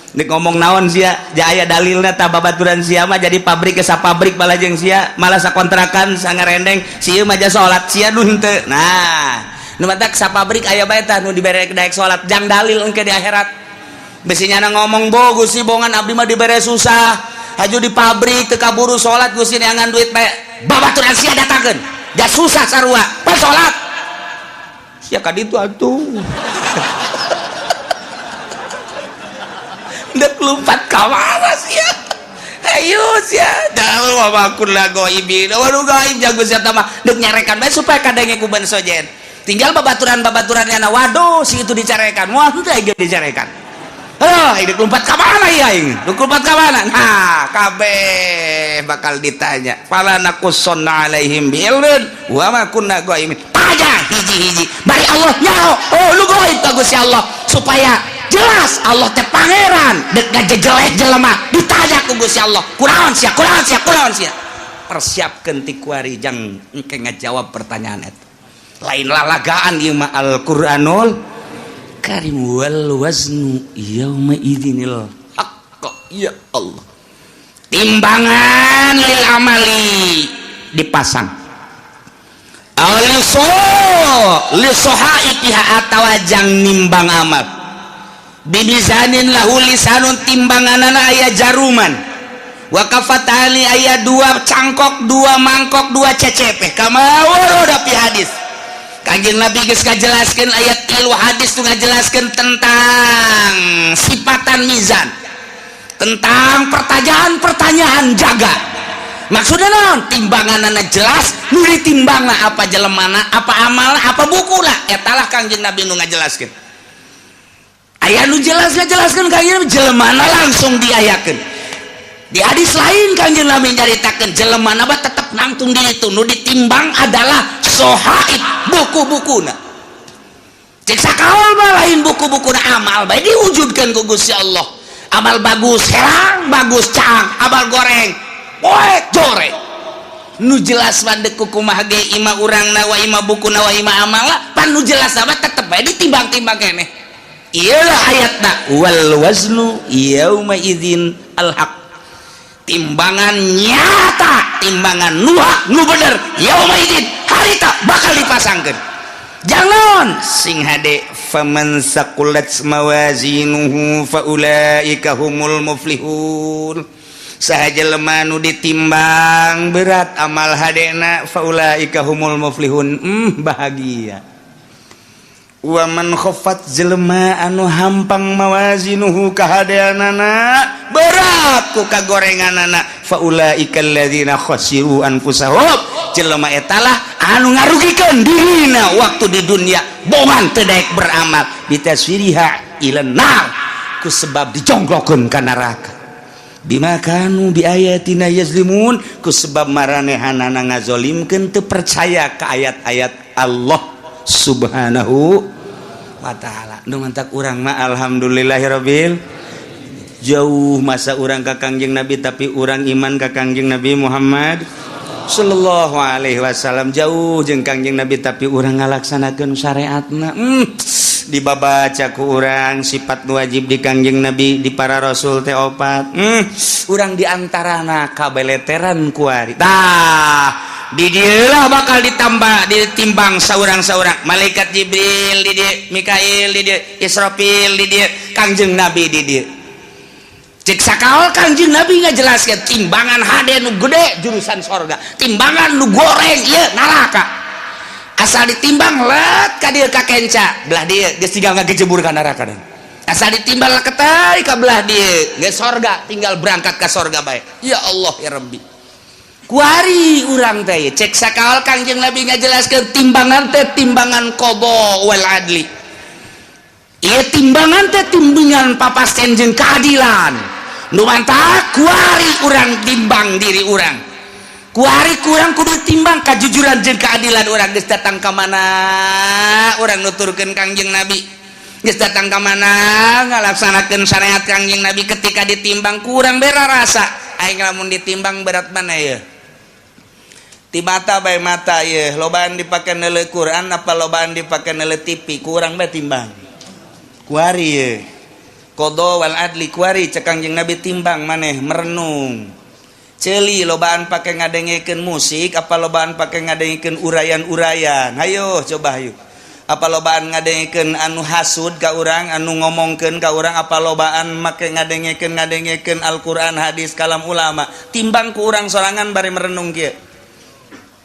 Nek ngomong naon sia, jaya dalilna tah babaturan sia mah jadi pabrik ke pabrik malah jeung sia, malah sakontrakan sangarendeng sia mah ja salat sia nu henteu. Nah, nu matak sapabrik aya bae tah nu dibere daek salat jang dalil engke di akhirat. Besinya ngomong bo Gusti bongan abdi mah dibere susah. Haju di pabrik teu kaburu salat Gusti neangan duit bae. Babaturan sia datangkeun. Ja susah sarua, pas salat. Sia ka ditu atuh. Dek lompat ka mana sia? Ayo sia, dah wa ma kunna ghaibin. Waduh gaib jago sia mah deuk nyarekan bae supaya kadenge ku ban sojen. Tinggal babaturan-babaturannya na waduh si itu dicarekan. Wah henteu aing dicarekan. Aduh, aing deuk lompat ka mana ieu aing? Deuk lompat ka mana? Nah, kabeh bakal ditanya. Fala naqussanna alaihim bi'ilmin wa ma kunna ghaibin. Tanya hiji-hiji. Bari Allah nyaho. Oh, lu gaib ka Gusti Allah supaya jelas Allah teh pangeran dek ngajejeleh jelema ditanya ku Gusti Allah kunaon sia kunaon sia kunaon sia persiapkeun ti kuari jang engke ngajawab pertanyaan eta lain lalagaan ieu mah Al-Qur'anul Karim wal waznu yauma idzinil haqq. Ya Allah, timbangan lil amali dipasang aliso lisohaikiha atawa jang nimbang amal bimizanin lahu lisanun timbanganana aya jaruman wa kafatani aya dua cangkok dua mangkok dua cecepe kama warada fi hadis. Kanjeng Nabi geus ngajelaskeun ayat tilu hadis tuh ngajelaskeun tentang sifatan mizan, tentang pertanyaan-pertanyaan jaga. Maksudnya naon? Timbanganana jelas, nu ditimbangna apa jelemana, apa amalna, apa bukuna, eta lah Kanjeng Nabi nu ngajelaskeun. Aya nu jelas ngajelaskeun Kanjeng jelemana langsung diayakeun. Di hadis lain Kanjeng Nabi nyaritakeun jelemana mah tetep nangtung di itu, nu ditimbang adalah sohaib buku-bukuna. Cek sakaol mah lain buku-bukuna, amal bae diwujudkeun ku Gusti Allah. Amal bagus herang bagus cang, amal goreng poek joreng. Nu jelas mah deuk kumaha ge ima urangna wa ima bukuna wa ima amala pan nu jelas mah tetep bae ditimbang-timbang keneh. Iyalah ayatna wal waznu yauma idzin al haq, timbangan nyata, timbangan nu hak nu bener yauma idzin harita bakal dipasangkeun. Jangan sing hade faman saqulat mawazinuhu faulaika humul muflihun. Saha jelema nu ditimbang berat amal hadena faulaika humul muflihun, bahagia. Wa man khaffat jelema anu hampang mawazinuhu kahadeanana berat ku kagorenganana faulaika alladzina khasiru anfusahum, jelema etalah anu ngarugikeun dirina waktu di dunia bongan teu daek beramal bitasfiriha ila nar ku sebab dijongklokkeun ka neraka bima kanu bi ayatina yazlimun ku sebab maranehanana ngazolimkeun teu percaya ka ayat-ayat Allah Subhanahu wa ta'ala. Nu mantak urang mah alhamdulillahirabbil jauh masa urang ka Kangjeng Nabi tapi urang iman ka Kangjeng Nabi Muhammad sallallahu alaihi wasallam, jauh jeung Kangjeng Nabi tapi urang ngalaksanakeun syariatna. Dibabaca ku urang sifat wajib di Kangjeng Nabi di para rasul teh opat. Urang diantarana kabeleteran kuari tah di dieulah bakal ditambah ditimbang saurang-saurang malaikat Jibril di dieu, Mikail di dieu, Israfil di dieu, Kangjeng Nabi di dieu. Cek sakaol Kangjeng Nabi ngajelaskeun timbangan hade nu gede jurusan sorga, timbangan nu goreng ieu neraka. Asal ditimbang let ka dieu ka kenca belah dieu geus tinggal ngagejebur ka neraka. Asal ditimbang leketai ka belah dieu geus sorga, tinggal berangkat ka sorga bae. Ya Allah ya Rabbi. Kuari urang teh cek sakaol Kangjeng Nabi ngajelaskeun timbangan teh timbangan qada wal adli. Ieu timbangan teh timbangan papasten jeung keadilan. Nu mantak kuari urang timbang diri urang. Kuari kurang kudu timbang kajujuran jeung keadilan urang geus datang ka mana urang nuturkeun Kangjeng Nabi. Geus datang ka mana ngalaksanakeun syariat Kangjeng Nabi ketika ditimbang kurang bera rasa. Aing lamun ditimbang berat mana ya? Ti mata bae mata ye lobaan dipake neuleu Quran apa lobaan dipake neuleu TV kurang bae timbang kuari ye. Qada wal adli kuari cek Kangjeng Nabi timbang maneh merenung. Ceuli lobaan pake ngadengekeun musik apa lobaan pake ngadengekeun uraian-uraian? Hayo coba hayu. Apa lobaan ngadengekeun anu hasud ka urang, anu ngomongkeun ka urang, apa lobaan make ngadengekeun Al-Qur'an, hadis, kalam ulama. Timbang ku urang sorangan bari merenung kieu.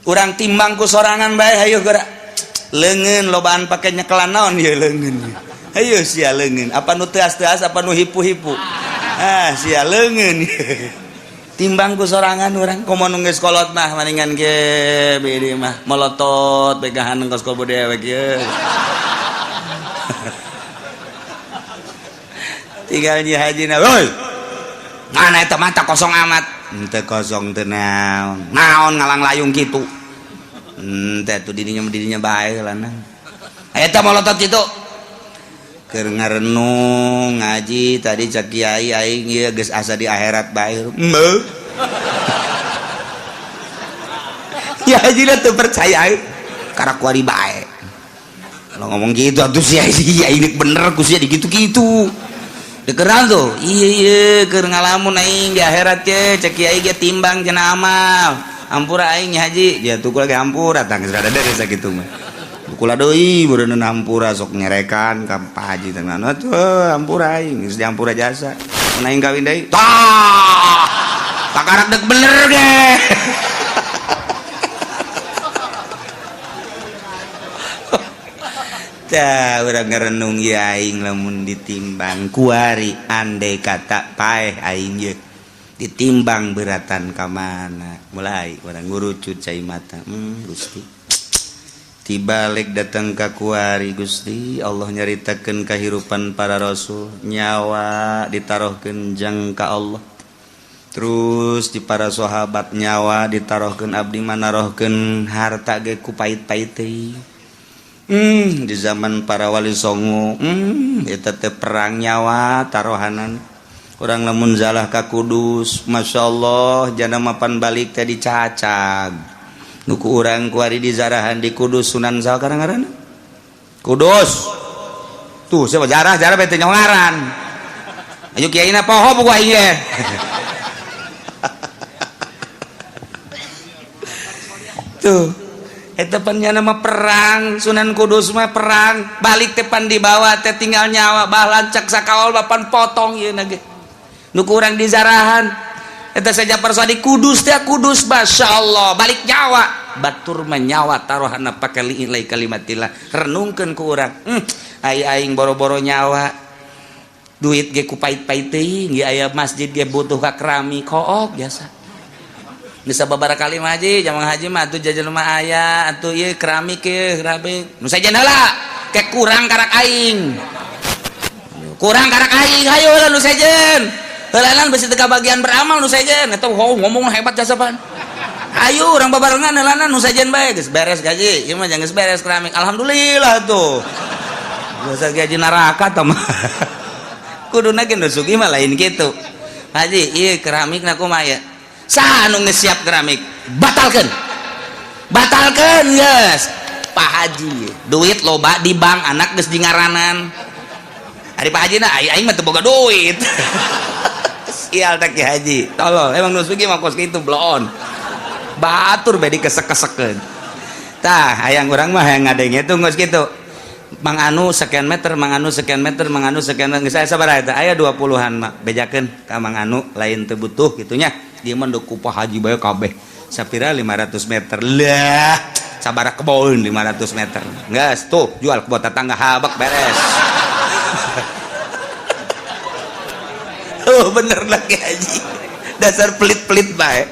Urang timbang ku sorangan bae hayu geura. Leungeun lobaan pake nyekelan naon ieu leungeun. Hayu sia leungeun, apa nu teas-teas apa nu hipu-hipu. Ah sia leungeun. Timbang ku sorangan urang komo nu geus kolot mah maningan ge bede mah molotot begahan kos kobo dewek ye. Tinggal nyi hajina, woi. Mana eta mata kosong amat. Henteu kosong teu naon. Naon ngalang layung kitu. Henteu atuh didinya bae lah nang. Eta molotot kitu. Keur ngarenung ngaji tadi cak kiai aing ieu geus asa di akhirat bae. Heuh. Ya haji teu percaya aing. Karak kuari bae. Kalau ngomong gitu atuh sia ini bener ku sia digitu-gitu. Dikeran tuh. Iya iya keur ngalamun aing di akhirat ye cek kiai ge timbang cenah amal. Ampura aing haji, dia tuh lagi ampura tang geus rada dari sakitu mah. Kula deui meureun ampura sok nyerekan ka Pak Haji teh atuh ampura aing geus diampura jasa. Mun aing kawin deui tah kakarak dek bener ge. Tah urang ngarenung ieu aing lamun ditimbang kuari andai kata paeh aing ye ditimbang beratan ka mana mulai urang ngurucut cai mata Gusti tibalik datang ka kuari Gusti Allah nyaritakeun kahirupan para rasul nyawa ditaruhkeun jang ka Allah terus di para sahabat nyawa ditaruhkeun abdi manarohkeun harta ge ku pait-pait teuing di zaman para wali songo eta teh perang nyawa tarohanan urang lamun zalah ka Kudus masyaallah jana mapan balik teh dicacag nuku urang kuari di zarahan di Kudus Sunan saha ngaranna Kudus tuh siapa jarah jarah bete nyongaran ayo kiaina poho buku aing ge tuh eta pan nya nama perang Sunan Kudus mah perang balik teh pan dibawa teh tinggal nyawa bah lancak sakaol bapan potong ieu na ge nuku urang di zarahan eta saja persadi Kudus teh Kudus masyaallah balik nyawa batur menyawa taruhana pake liilai kalimatillah renungkeun ku urang ai aing boro-boro nyawa duit ge ku pait-pait teuing ge aya masjid ge butuh ka keramik kook biasa bisa babara kali mah haji jamang haji mah atuh jajan mah aya atuh ieu keramik ieu keramik nu sajen heula ke kurang karak aing kurang karak aing hayu heula nu sejen heulaan besi teu kabagian beramal nu sejen eta ngomong hebat jasa pan ayo urang babarengan heulana nu sejen bae geus beres gaji ieu mah geus beres keramik alhamdulillah tuh biasa gaji neraka tah mah kuduna ge nu sugih mah lain kitu haji ieu keramikna kumaha ya saha nu geus siap keramik batalkeun batalkeun geus Pak Haji duit loba di bank anak geus dingaranan ari Pak Haji na aing mah teu boga duit sial tak Ki Haji tolol emang nu sugih mah kos kitu bloon batur bae dikesek-kesekeun tah hayang urang mah hayang ngadenge tuh geus kitu Mang Anu sekian meter, Mang Anu sekian meter, Mang Anu sekian meter geus aya sabaraha eta aya 20-an mah bejakeun ka Mang Anu lain teu butuh kitu nya ieu mah ku Pak Haji bae kabeh sapira 500 meter lah sabaraha keboun 500 meter geus tuh jual kebon tetangga habak beres. Oh bener lagi haji dasar pelit-pelit bae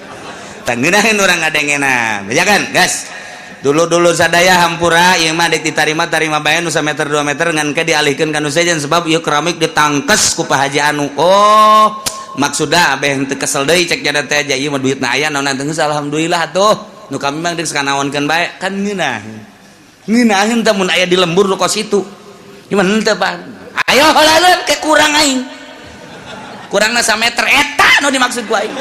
tangeunaheun urang ngadengena bejakan gas dulu-dulu sadaya hampura ieu mah deuk ditarima tarima bae nu sameter 2 meter ngan ke dialihkeun ka nu sejen sebab ieu keramik ditangkes ku Pak Haji anu oh maksudna abeh henteu kesel deui cek jada teh aja ieu mah duitna aya naon teh geus alhamdulillah tuh nu kami mah deuk sakanaonkeun bae kan ngeunah ngeunaheun teh mun aya di lembur nu kos itu gimana henteu Pak ayo heulaeun ke kurang aing kurangna sameter eta nu dimaksud ku aing.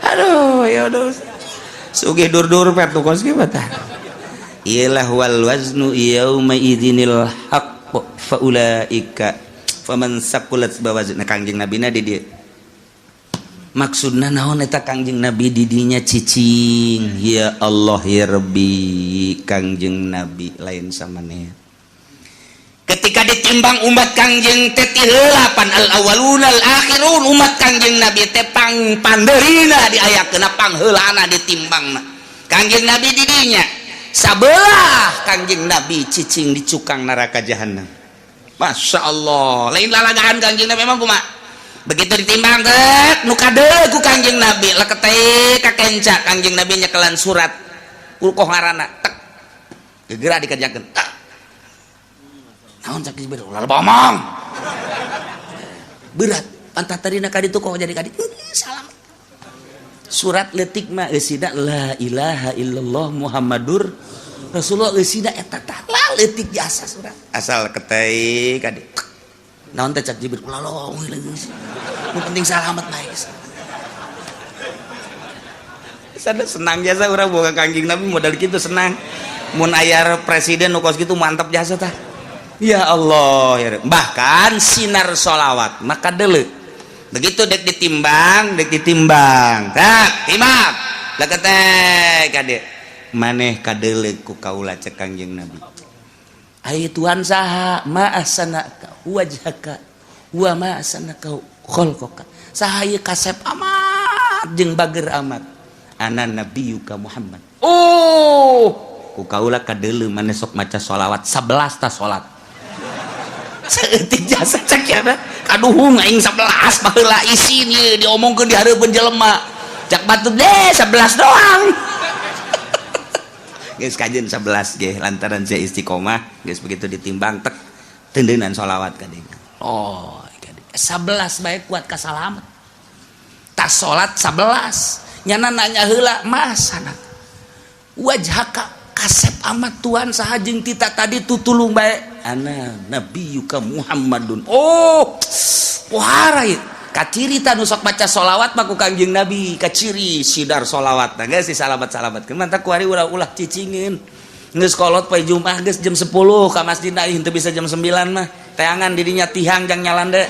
Aduh ya aduh sugih dur-dur pet nu kos kieu tah. Iyalah wal waznu yauma idzinil haqq. Faulaika faman saqulat mawazin. Kangjeng Nabi na di dieu maksudna naon eta? Kangjeng Nabi di dinya cicing. Ya Allah, ya Rabbi, Kangjeng Nabi lain samanea. Ketika ditimbang umat Kangjeng teh ti heula pan al awwalun al akhirun. Umat Kangjeng Nabi teh pang pandeurina diayakeun, pangheulana ditimbangna. Kangjeng Nabi di dinya, sabelah Kangjeng Nabi cicing di cukang neraka jahanam. Masya Allah, lain lalagaan. Kangjeng Nabi memang kumaha? Begitu ditimbang tek, nu kadeuleu ku Kangjeng Nabi lekete ka kenca. Kangjeng Nabi nyekelan surat ulkoh ngaranna, tek, gegera dikerjakeun. Tak naon cak Jibril, ulah bomong berat pantat tadina ka ditu kok jadi ka ditu. Salam surat leutik mah eusina la ilaha illallah Muhammadur Rasulullah, eusina eta tah la leutik jasa surat asal ketei ka ditu. Naon teh cak Jibril, ulah lowong, nu penting salamet bae. Sana senang jasa urang boga Kangjeng Nabi modal kitu senang. Mun aya presiden nu kos kitu mantap jasa tah. Ya Allah ya. Bahkan sinar sholawat maka deuleu. Begitu dek ditimbang, dek ditimbang, tak timbang leketek kade maneh kadeuleu ku kaula. Cek Kangjeng Nabi, ai Tuhan saha? Ma ahsanaka wajhaka wa ma ahsanaka khalqaka. Saha ieu kasep amat jeung bager amat? Ana nabiyuka Muhammad. Oh, ku kaula kadeuleu maneh sok maca sholawat 11 ta salat saeutik jasa. Cek ya, kaduhung aing 11 baheula, isin ieu diomongkeun di hareupeun jelema. Cak batur deh 11 doang. Geus kajen 11 ge lantaran saya istiqomah geus. Begitu ditimbang tek, tendeunan sholawat kadenya. Oh, 11 bae kuat kasalamat tas salat 11. Nyana nanya heula, masana wajhaka, kasep amat Tuhan saha jeung tita tadi tutulung bae? Ana nabiyuka Muhammadun. Oh, pohara ieu kaciri ta nu sok maca sholawat mah ku Kangjeng Nabi kaciri sidar sholawat. Nah, geus disalamat-salamat mantap kuari ulah ulah cicingeun. Geus kolot poe Jumat geus jam 10 ka masjid, aing teu bisa jam 9 mah teangan didinya tihang jang nyalande.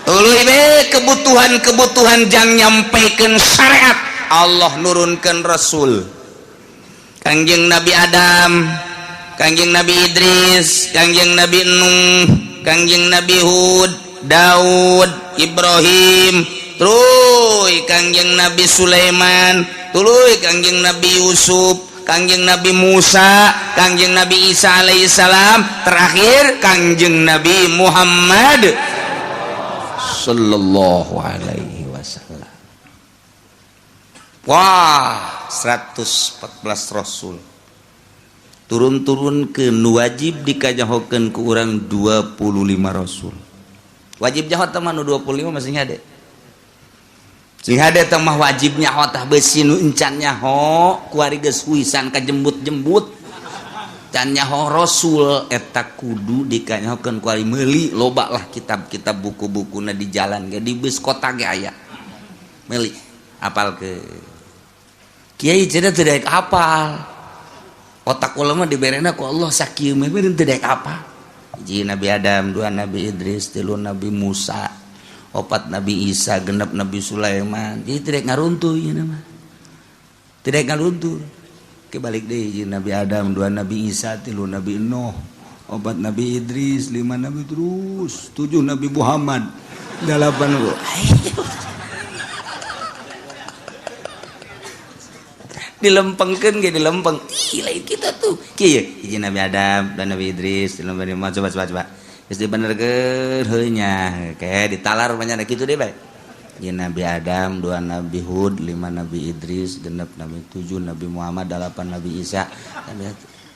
Tuluy be kebutuhan-kebutuhan jang nyampaikan syariat Allah nurunkan Rasul. Kangjeng Nabi Adam, Kangjeng Nabi Idris, Kangjeng Nabi Nuh, Kangjeng Nabi Hud, Daud, Ibrahim, tuluy Kangjeng Nabi Sulaiman, tuluy Kangjeng Nabi Yusuf, Kangjeng Nabi Musa, Kangjeng Nabi Isa alaihissalam, terakhir Kangjeng Nabi Muhammad sallallahu alaihi wasallam. Wah, 114 rasul turun-turun ke nu wajib dikanyahokeun ku urang 25 rasul. Wajib nyaho teh mah nu 25 masih hade. Sing hade teh mah wajib nyaho tah, besi nu encan nyaho kuari geus huisan kajembut-jembut can nyaho rasul eta kudu dikanyahokeun kuari. Meuli loba lah kitab-kitab, buku-bukuna di jalan ge, di bus kota ge aya, meuli apal ke. Kiai cenah teu daek apal, otak ulama diberena ku Allah sakieu mah teu daek apal. Hiji Nabi Adam, dua Nabi Idris, tilu Nabi Musa, opat Nabi Isa, genep Nabi Sulaiman. Jadi tidak ngaruntuh ieu mah, tidak ngaruntuh. Ke balik deh, hiji Nabi Adam, dua Nabi Isa, tilu Nabi Nuh, opat Nabi Idris, lima Nabi, terus tujuh Nabi Muhammad, delapan dilempengkeun ge, dilempeng. Ih, lain kita tuh kieu, hiji Nabi Adam dan Nabi Idris, tilu Nabi Muhammad. Coba coba coba geus dibenerkeun heuh nya, kayak ditalar banyak kitu deh bae. Hiji Nabi Adam, dua Nabi Hud, lima Nabi Idris, genep Nabi, tujuh Nabi Muhammad, delapan Nabi Isa.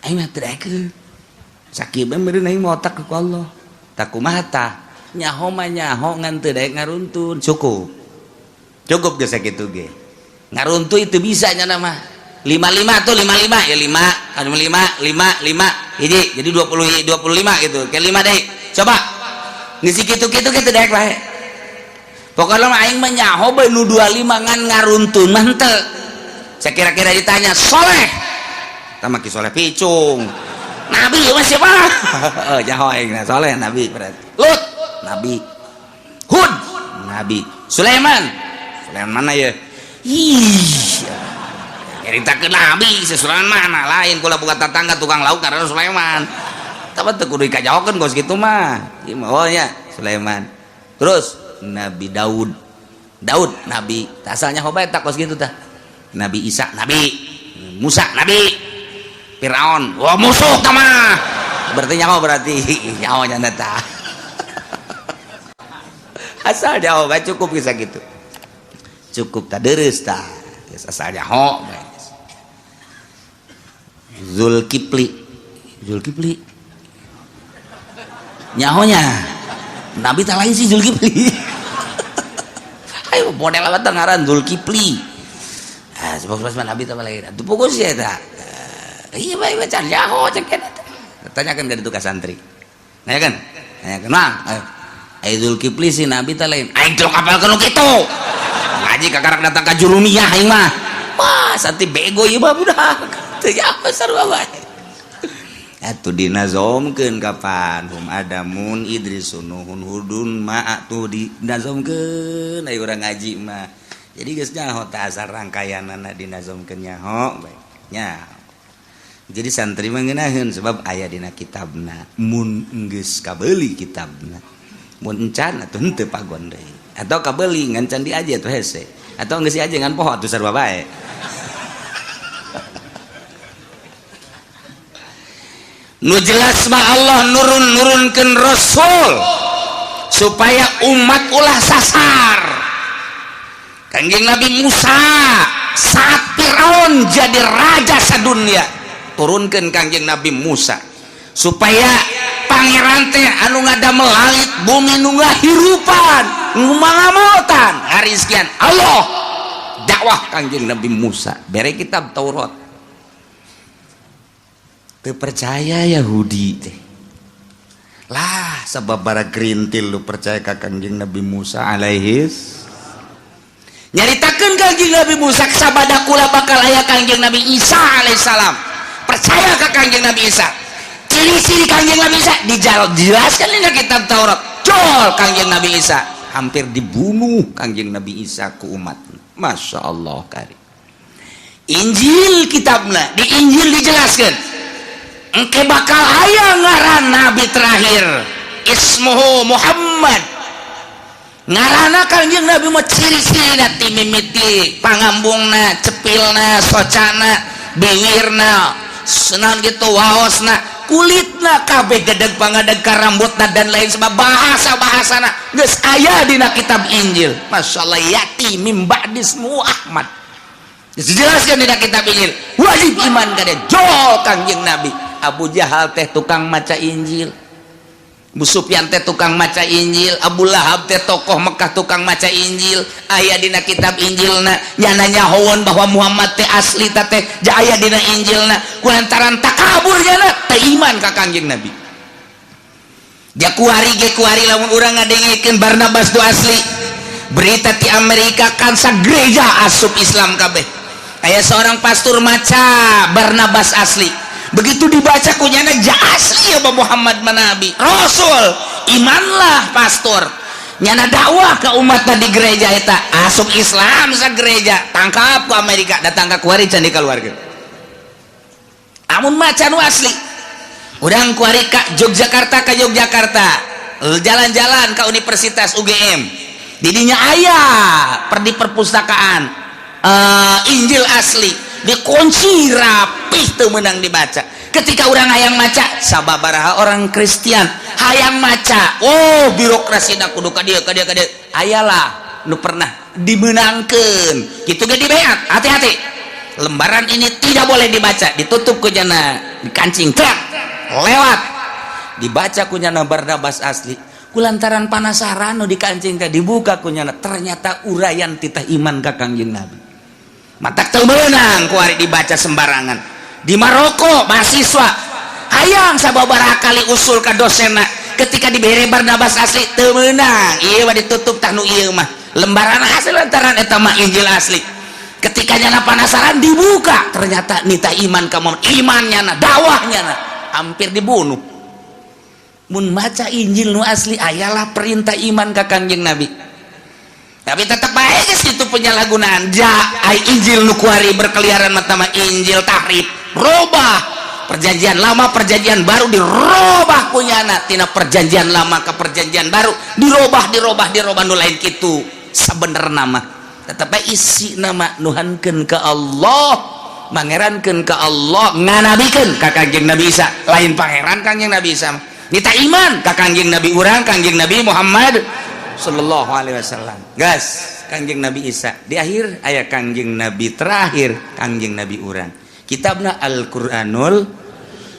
Aing mah teu daekeun sakieu bae meureun aing mah otak ku Allah tak kumaha tah. Nyaho mah nyaho ngan teu daek ngaruntun. Cukup cukup geus sakitu ge, ngaruntuh itu bisa nya mah. Lima lima tuh, lima lima ya, lima kan, lima lima lima hiji jadi 20, 25 gitu. Ke lima deh, coba ngisi gitu gitu gitu deh bae. Pokoknya mah aing mah nyaho bae nu 25, ngan ngaruntun mah henteu. Saya kira-kira ditanya soleh. Eta mah Ki Soleh Picung. Nabi mah siapa? Oh, nyaho aing na Soleh nabi berarti. Lut nabi. Hud nabi. Sulaiman. Sulaiman mana ya? Ih. Nyaritakeun nabi, si Sulaiman mana? Lain kula buka tetangga tukang lauk karena Sulaiman. Tapi teu kudu dikajahokeun kos kitu mah. Ieu mah oh nya Sulaiman. Terus Nabi Daud. Daud nabi. Asalnya hoba eta kos kitu tah. Nabi Isa nabi. Musa nabi. Firaun, wah musuh tah mah. Berarti nyaho berarti nyaho nya tah. Asal nyaho bae cukup bisa gitu. Cukup tah dereus tah. Geus asal nyaho bae. Zulkifli. Zulkifli. Nyahonya. Nabi tak lain sih Zulkifli. Ayo model apa teh ngaran Zulkifli. Ah, sebab sebab Nabi tak lain. Atuh fokus ya eta. Iya bae baca nyaho cek eta. Tanyakan ke itu ka santri. Nanyakan. Nanyakan, "Mang, ayo. Ayo Zulkifli sih Nabi tak lain." Aing teu kapal nu kitu. Ngaji kakarak datang ka Jurumiyah aing mah. Wah, santri bego ieu mah budak. Teu nyaho sarua bae. Atuh dinazomkeun kapan hum adamun Idris nuhun hudun ma atuh dinazomkeun aya urang ngaji mah. Jadi geus nyaho tah asal rangkaianana dinazomkeun nyaho bae. Nya. Jadi santri mah ngeunaheun sebab aya dina kitabna. Mun geus kabeuli kitabna. Mun encan atuh henteu pagon deui. Atau kabeuli ngan can diaji atuh hese. Atau geus diaji ngan poho atuh sarua bae. Nu jelas mah Allah nurun-nurunkeun rasul supaya umat ulah sasar. Kanjeng Nabi Musa saat Firaun jadi raja sadunia, turunkeun Kanjeng Nabi Musa supaya pangeran teh anu ngadamel langit bumi nu ngahirupan, nu mangamotan hari sekian Allah dakwah Kanjeng Nabi Musa bere kitab Taurat. Teu percaya Yahudi teh lah sabab bara gerintil lu percaya ka Kanjeng Nabi Musa alaihis nyaritakeun Kanjeng Nabi Musa sabada kula bakal aya Kanjeng Nabi Isa alaihissalam. Percaya ka Kanjeng Nabi Isa, ciri-ciri Kanjeng Nabi Isa dijelaskan dina kitab Taurat. Jol Kanjeng Nabi Isa hampir dibunuh Kanjeng Nabi Isa ku umat. Masya Allah kari Injil kitabna di Injil dijelaskan engke bakal aya ngaran nabi terakhir ismuhu Muhammad. Ngaranna Kanjeng Nabi mah ciri-cirina ti mimiti pangambungna, cepilna, socana, biwirna, senang gitu waosna, kulitna kabeh gedeg pangadeg ka rambutna dan lain sebab bahasa-bahasana geus aya dina kitab Injil. Masyaallah yati mim ba'dismu Ahmad. Dijelaskan dina kitab Injil wajib iman ka dia. Jol Kanjeng Nabi. Abu Jahal teh tukang maca Injil, Abu Sufyan teh tukang maca Injil, Abu Lahab teh tokoh Mekah tukang maca Injil. Aya dina kitab Injilna nyana nyahoan bahwa Muhammad teh asli ta teh ja aya dina Injilna. Kulantaran takabur nyana teh iman ka Kanjeng Nabi. Ja kuari ge kuari lamun urang ngadengekeun Barnabas tu asli berita ti Amerika kan sa gereja asup Islam kabeh. Aya seorang pastor maca Barnabas asli, begitu dibaca kunyana ja asli ya Muhammad manabi Rasul, imanlah pastor nyana dakwah ke umat di gereja eta asup Islam sa gereja tangkap ke Amerika datang ke kuari can dikeluarkeun. Amun maca nu asli urang kuari ka Yogyakarta, ka Yogyakarta jalan-jalan ke Universitas UGM, didinya aya per di perpustakaan Injil asli dikunci rapih teu meunang dibaca. Ketika orang hayang maca sababaraha orang Kristen hayang maca, oh birokrasi na kudu ka dieu ka dieu ka dieu, ayalah nu pernah dimenangkeun kitu ge dibeat hati-hati lembaran ini tidak boleh dibaca, ditutup ku jana dikancing truk lewat dibaca kunyana Barnabas asli. Kulantaran panasaran nu dikancing teh dibuka kunyana ternyata uraian titah iman ka Kangjeng Nabi. Matak teu meunang ku ari dibaca sembarangan. Di Maroko mahasiswa hayang sababaraha kali usul ka dosenna, ketika dibere Barnabas asli teu meunang, ieu mah ditutup tah nu ieu mah lembaran hasil lantaran eta mah Injil asli. Ketika nyana penasaran, dibuka, ternyata nita iman ka Muhammad, imannya na, dakwahnya na, hampir dibunuh. Mun maca Injil nu asli, ayalah perintah iman ka Kangjeng Nabi, tapi tetap baik itu penyalahgunaan. Ja ai Injil nu kuari berkeliaran mata mah Injil tahrif, robah Perjanjian Lama, Perjanjian Baru dirobah punyana. Tina Perjanjian Lama ke Perjanjian Baru dirobah, dirobah, dirobah. Nu lain kitu sebenerna mah, tetap bae isi nama nuhankeun ke Allah, mangerankeun ke Allah, nganabikeun ka Kangjeng Nabi Isa, lain pangeran Kangjeng Nabi Isa mah. Nita iman ka Kangjeng Nabi urang, Kangjeng Nabi Muhammad sallallahu alaihi wasallam. Gas Kangjeng Nabi Isa di akhir aya Kangjeng Nabi terakhir, Kangjeng Nabi urang, kitabna Al-Qur'anul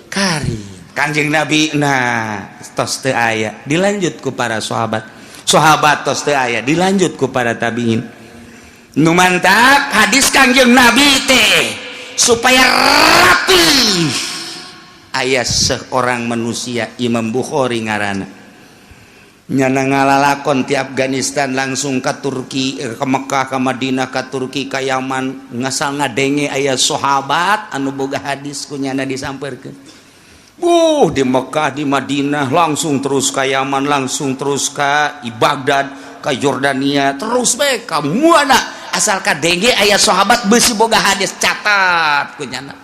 Karim. Kangjeng Nabi nah tos teu aya, dilanjut ku para sahabat. Sahabat tos teu aya, dilanjut ku para tabiin. Nu mantak hadis Kangjeng Nabi teh supaya rapi, aya seorang manusia, Imam Bukhari ngaranna. Nyana ngalalakon di Afghanistan, langsung ke Turki, ke Mekah, ke Madinah, ke Turki, ke Yaman, ngasal ngadenge aya sahabat anu boga hadis, ku nyana disamperkeun. Di Mekah, di Madinah, langsung terus ke Yaman, langsung terus ke Baghdad, ke Jordania, terus bae ka mana asal kadenge aya sahabat besi boga hadis, catat ku nyana.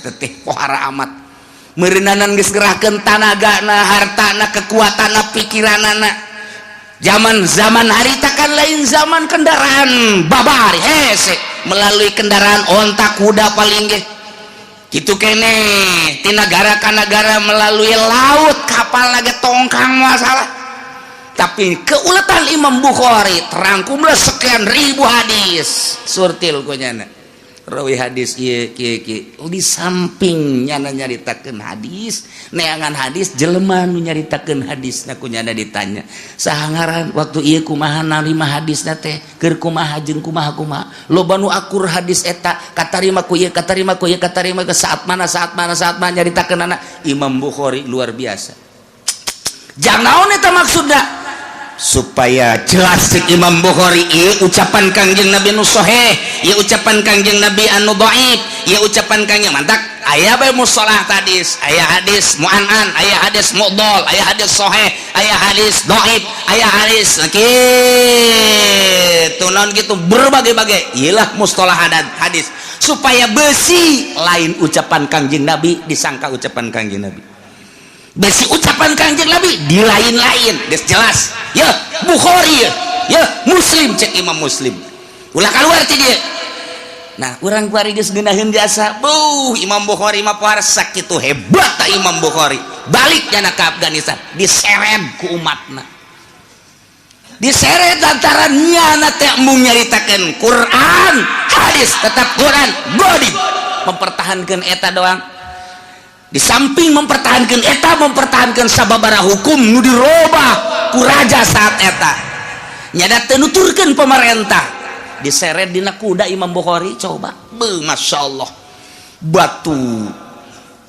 Teteh pohara amat meureunanan geus ngerahkeun tanagana, hartana, kekuatanna, pikiranana. Zaman zaman harita kan lain zaman kendaraan babari, hese melalui kendaraan onta, kuda paling ge gitu kene. Ti nagara ka nagara melalui laut, kapal lagi tongkang masalah. Tapi keuletan Imam Bukhari terangkumlah sekian ribu hadis, surtil ku nyana rawi hadis ieu kieu kieu. Di samping nyana nyaritakeun hadis, neangan hadis, jelema nu nyaritakeun hadis na ku nyana ditanya, saha ngaran, waktu ieu kumaha narima hadisna teh, keur kumaha jeung kumaha kumaha, loba nu akur hadis eta katarima ku ieu, katarima ku ieu, katarima ke saat mana, saat mana, saat mana nyaritakeun anak. Imam Bukhari luar biasa. Jangan naon eta maksudna, supaya jelas cek Imam Bukhari, ieu ucapan Kangjeng Nabi nu sahih, ieu ucapan Kangjeng Nabi anu dhaif, ieu ucapan Kangjeng. Mantak aya bae mustalah hadis, aya hadis mu'an'an, aya hadis mu'dhal, aya hadis sahih, aya hadis dhaif, aya hadis kitu naon gitu, berbagai-bagai. Iyalah mustalah hadis supaya besi lain ucapan Kangjeng Nabi disangka ucapan Kangjeng Nabi, besi ucapan Kangjeng Nabi di lain-lain. Geus jelas ya Bukhari ya, ya Muslim. Cek Imam Muslim, ulah keluar ti dia. Nah, urang kuari geus ngeunaheun jasa. Buh, Imam Bukhari mah pohara sakitu hebat ta Imam Bukhari. Balik nyana ke Afghanistan, diseret ku umatna, diseret lantaran nyana teh embung nyaritakeun Quran hadis, tetap Quran godi mempertahankan eta doang. Di samping mempertahankan eta, mempertahankan sababara hukum nu dirobah ku raja saat eta, nyada teu nuturkeun pemerintah, diseret dina kuda Imam Bukhari. Coba be, Masya Allah, batu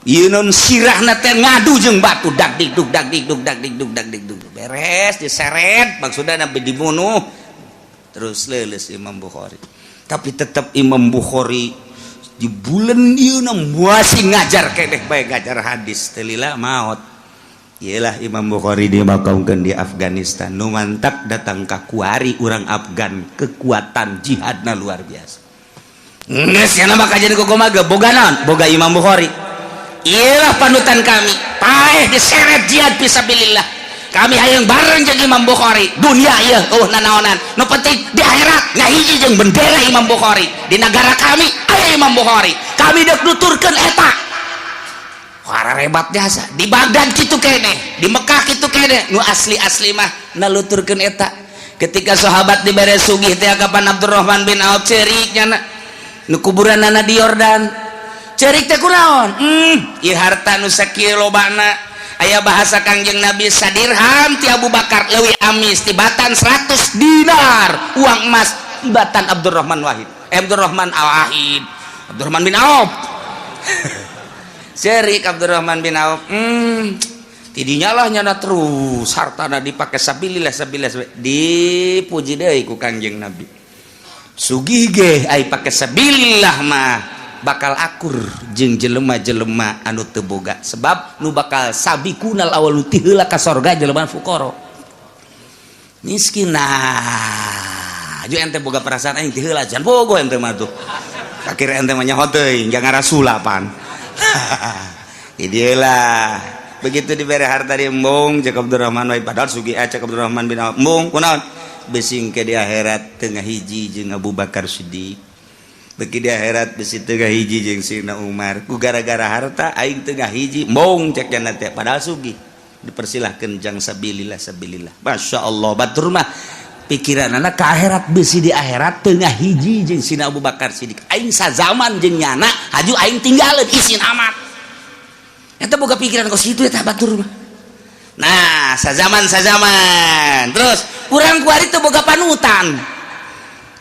ieu non sirahna teh ngadu jeung batu, dak dikduk dak dikduk dak dikduk dak dikduk. Beres diseret, maksudna nabi dibunuh, terus leuleus Imam Bukhari. Tapi tetap Imam Bukhari di bulan ieu masih ngajar keneh bae, ngajar hadis teu lila maot. Iyalah Imam Bukhari dimakamkan di Afghanistan. Nu mantap datang ka kuari urang Afgan, kekuatan jihadna luar biasa. Geus nya mah kajian kumaha, boga naon? Boga Imam Bukhari. Iyalah panutan kami. Paeh diseret jihad fisabilillah. Kami hayang bareng jeung Imam Bukhari. Dunia ieu eueuh nanaonan. Nu penting di akhirat ngahiji jeung bendera Imam Bukhari. Di negara kami aya Imam Bukhari. Kami dek nuturkeun eta. Para hebat jasa di Baghdad kitu kene, di Mekah kitu kene, nu asli-asli mah naluturkeun eta. Ketika sahabat dibere sugih teh, kapan Abdurrahman bin Auf ceurik nyana, nu kuburanana di Yordan. Ceurik teh kunaon? Ieu harta nu sakieu lobana, aya bahasa Kangjeng Nabi sadirham ti Abu Bakar leuwih amis tibatan 100 dinar uang emas tibatan Abdurrahman Wahid, Abdurrahman Al Wahid, Abdurrahman bin Auf. Cerik Abdurrahman bin Auf, tidinya lah nyana terus hartana dipakai sabilillah, sabilillah, dipuji deui ku Kangjeng Nabi. Sugih ge ai pake sabilillah mah bakal akur jeung jelema-jelema anu teu boga, sebab nu bakal sabiqunal awal ti heula ka sorga jelema fuqara miskin. Nah, ju ente boga perasaan aing ti heula, can bogo ente mah tuh. Akhir ente mah nyaho teuing jangan rasulapan. Idilah begitu diberi harta di embung cek Abdurrahman wae, padahal sugih cek Abdurrahman bin Auf embung kunaon, bisi engke di akhirat tengah hiji jeung Abu Bakar Siddiq, beki di akhirat bisi tengah hiji jeung Sayyidina Umar, ku gara-gara harta aing tengah hiji embung cek jana teh, padahal sugih. Dipersilahkan jang sabilillah, sabilillah. Masya Allah, batur mah pikiran anak ke akhirat, bisi di akhirat tengah hiji jeung Sayyidina Abu Bakar Siddiq, aing sazaman jeung nyana, haju aing tinggalin isin amat. Eta boga pikiran kos kitu eta batur mah. Nah, sazaman sazaman terus urang kuari teu boga panutan.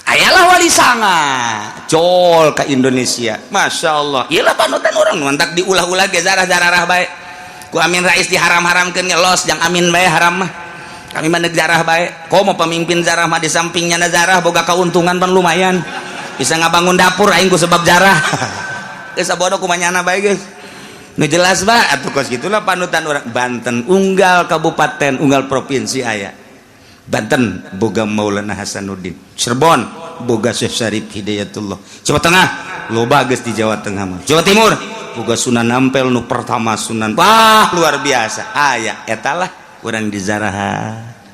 Ayalah Wali Sanga jol ke Indonesia, Masya Allah. Iyalah panutan orang, mantak diulah-ulah ge zarah-zarah bae ku Amin Rais diharam-haramkeun, ngelos jang Amin bae haram mah. Kami mah zarah bae, komo pemimpin zarah mah di sampingnya na zarah boga keuntungan pan lumayan, bisa ngabangun dapur aing ku sebab zarah. Geus sabodo kumanyana bae geus. Nu jelas bah atuh kos gitulah panutan orang Banten, unggal kabupaten, unggal provinsi aya. Banten boga Maulana Hasanuddin, Cirebon boga Syekh Syarif Hidayatullah, Jawa Tengah loba geus di Jawa Tengah mah, Jawa Timur boga Sunan Ampel nu pertama Sunan, wah luar biasa aya. Etalah urang di zarah,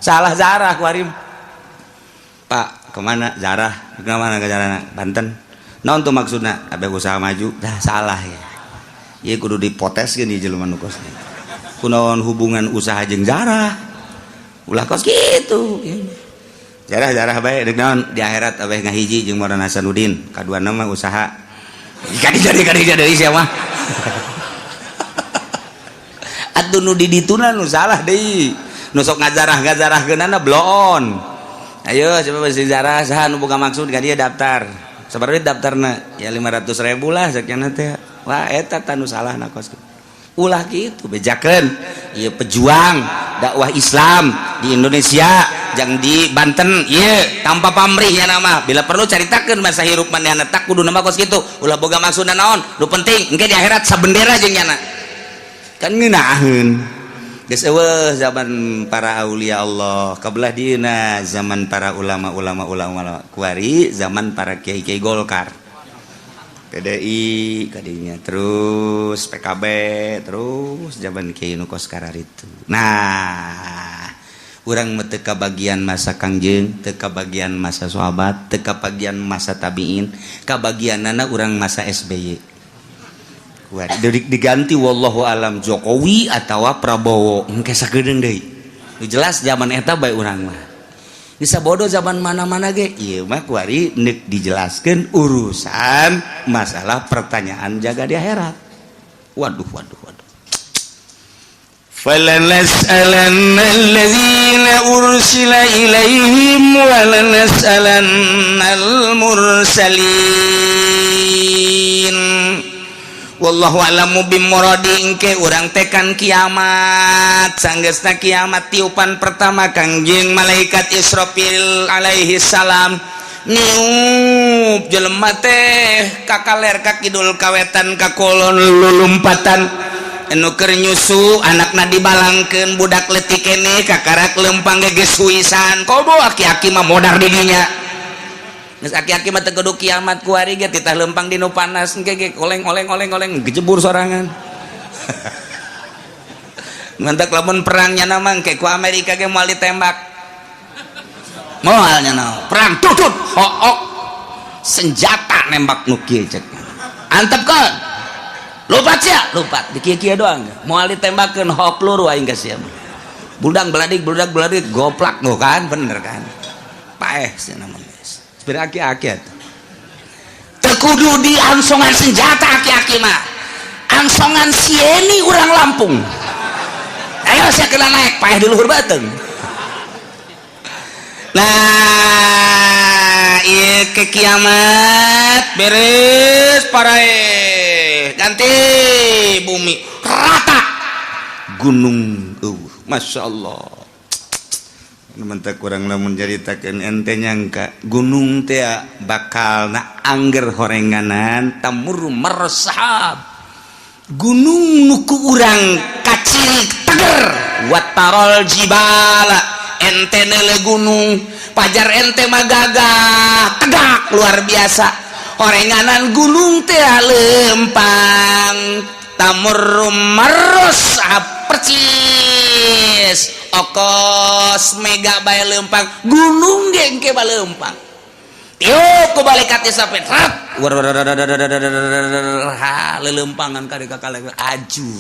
salah zarah kuarim. Pak, kemana zarah, kemana ke zarah Banten, naon tuh maksudna abe usaha maju dah salah ya. Ieu kudu dipoteskeun di jelema nu kos kunaon hubungan usaha jeung zarah, ulah kos kitu. Jarah-jarah bae deuk naon, di akhirat abeh ngahiji jeung Maulana Hasanuddin, kadua nama usaha kadi jadi kadi jadi sia mah. Atuh nu di dituna nu salah deui, nu sok ngajarah-ngajarahkeunana bloon. Ayo coba besi jarah saha nu boga maksud ka dia daftar, sabaraha daftarna ya, 500.000 lah sakiana teh. Wah, eta tah nu salah na kos. Ulah gitu, bejakeun ieu pejuang dakwah Islam di Indonesia jang di Banten ieu tanpa pamrih ya nama. Bila perlu caritakeun masa hirup manehna, tak kudu nama kos kitu, ulah boga maksudna naon, nu penting engke di akhirat sabendera jeung nyana kan ngeunaheun. Geus eueuh zaman para aulia Allah, kabelah dieuna zaman para ulama-ulama, ulama kuari zaman para kiai-kiai Golkar, PDI kadinya, terus PKB, terus zaman kiai nu kos kararitu. Nah, urang mah teu kabagian masa Kangjeng, teu kabagian masa sahabat, teu kabagian masa tabiin, kabagianana urang masa SBY. Kuari diganti wallahu alam Jokowi atawa Prabowo engke sakedeung deui. Nu jelas zaman eta bae urang mah. Bisa bodoh zaman mana-mana ge ieu mah kuari neuk dijelaskeun urusan masalah pertanyaan jaga di akhirat. Waduh, waduh, waduh. فلنسألن الذين أرسل إليهم ولنسألن المرسلين. Wallahu a'lamu bimuradi. Engke urang tekan kiamat, sanggeusna kiamat tiupan pertama Kangjeng malaikat Israfil alaihi salam niup, jelema teh kakaler ka kidul, kawetan ka kulon, lulumpatan. Anu keur nyusu anakna dibalangkeun, budak leutik keneh kakarak lempang geus huisan. Komo aki-aki mah modar di dinya. Geus aki-aki mah teu kudu kiamat, kuari ge titah lempang di nu panas engke ge oleng oleng oleng oleng gejebur sorangan. Mantak lamun perangnya nama engke ku Amerika ge moal ditembak, moal nya naon perang tutut hook senjata nembak nu kieu cek antepkeun, lupat sia lupat di kieu-kieu doang moal ditembakeun hook peluru aing ka sia. Budak beladik budak beladik goplak nu kan bener kan paeh sia nama geus aki-aki atuh teu kudu diangsongan senjata, aki-aki mah angsongan sieni urang Lampung, ayo sia kena naik paeh di luhur bateung. Nah, ieu ke kiamat beres paraeh ganti bumi rata gunung, Masya Allah. Mentak kurang lamun caritakeun ente nyangka gunung teh bakal na angger horenganan tamur mersahab gunung nu ku urang kacil teger watarol jibala ente neule gunung pajar ente mah gagah tegak luar biasa horenganan gunung teh lempang tamur mersahab percis okos mega bae lempang gunung ge engke balempang tiup ku malaikat sampai rat ha lelempangan ka ka aju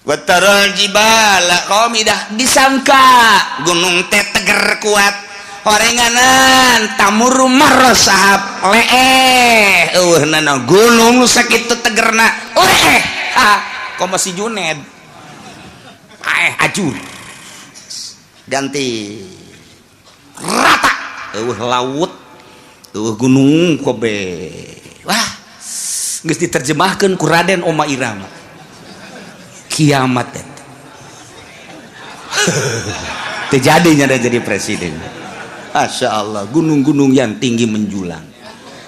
wataral jibala qamidah disangka gunung teh teger kuat horenganan tamur marosahab leeh eueuh nana gunung nu sakitu tegerna leeh ha komo si Juned paeh ajur ganti rata eueuh laut eueuh gunung kobe wah geus diterjemahkeun ku Raden Oma Irama kiamat eta terjadinya ada jadi presiden. Masya Allah, gunung-gunung yang tinggi menjulang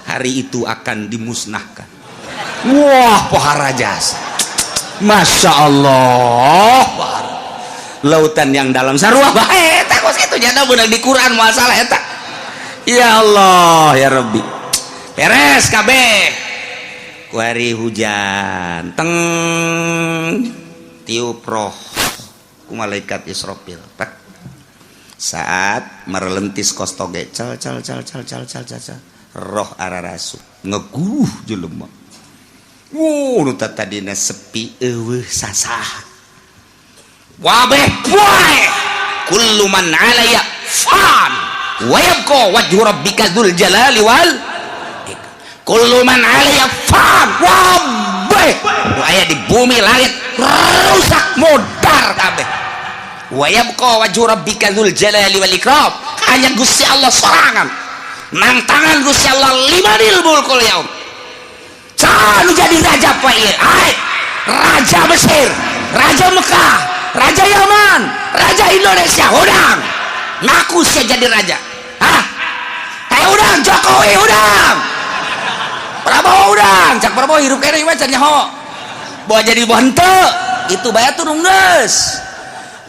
hari itu akan dimusnahkan. Wah, pohara jasa. Masya Allah, pohara. Lautan yang dalam sarua bae eta kos kitu jana beunang di Quran masalah eta. Ya Allah ya Rabbi, beres kabeh kuari hujan teng tiup roh ku malaikat Israfil. Pak saat merelentis kos toge cal cal cal cal cal cal cal cal roh ararasu ngeguruh jelema. Wuh, nu tadina sepi eueuh sasah wabeh poe kullu man alaya fan wa yabqa wajhu rabbika dzul jalali wal kullu man alaya fan wabeh nu aya di bumi langit rusak modar kabeh wa yabqa wajhu rabbika dzul jalali wal ikram hanya Gusti Allah sorangan nang tangan Gusti Allah limanil mulkul yaum. Saha nu jadi raja poe ieu? Ai, raja Mesir, raja Mekah, raja Yaman, raja Indonesia, hudang ngaku saya jadi raja. Hah? Kayak udang Jokowi, udang Prabowo, udang cak Prabowo hirup kene mah can nyaho bawa jadi bawa henteu itu bayar turun geus.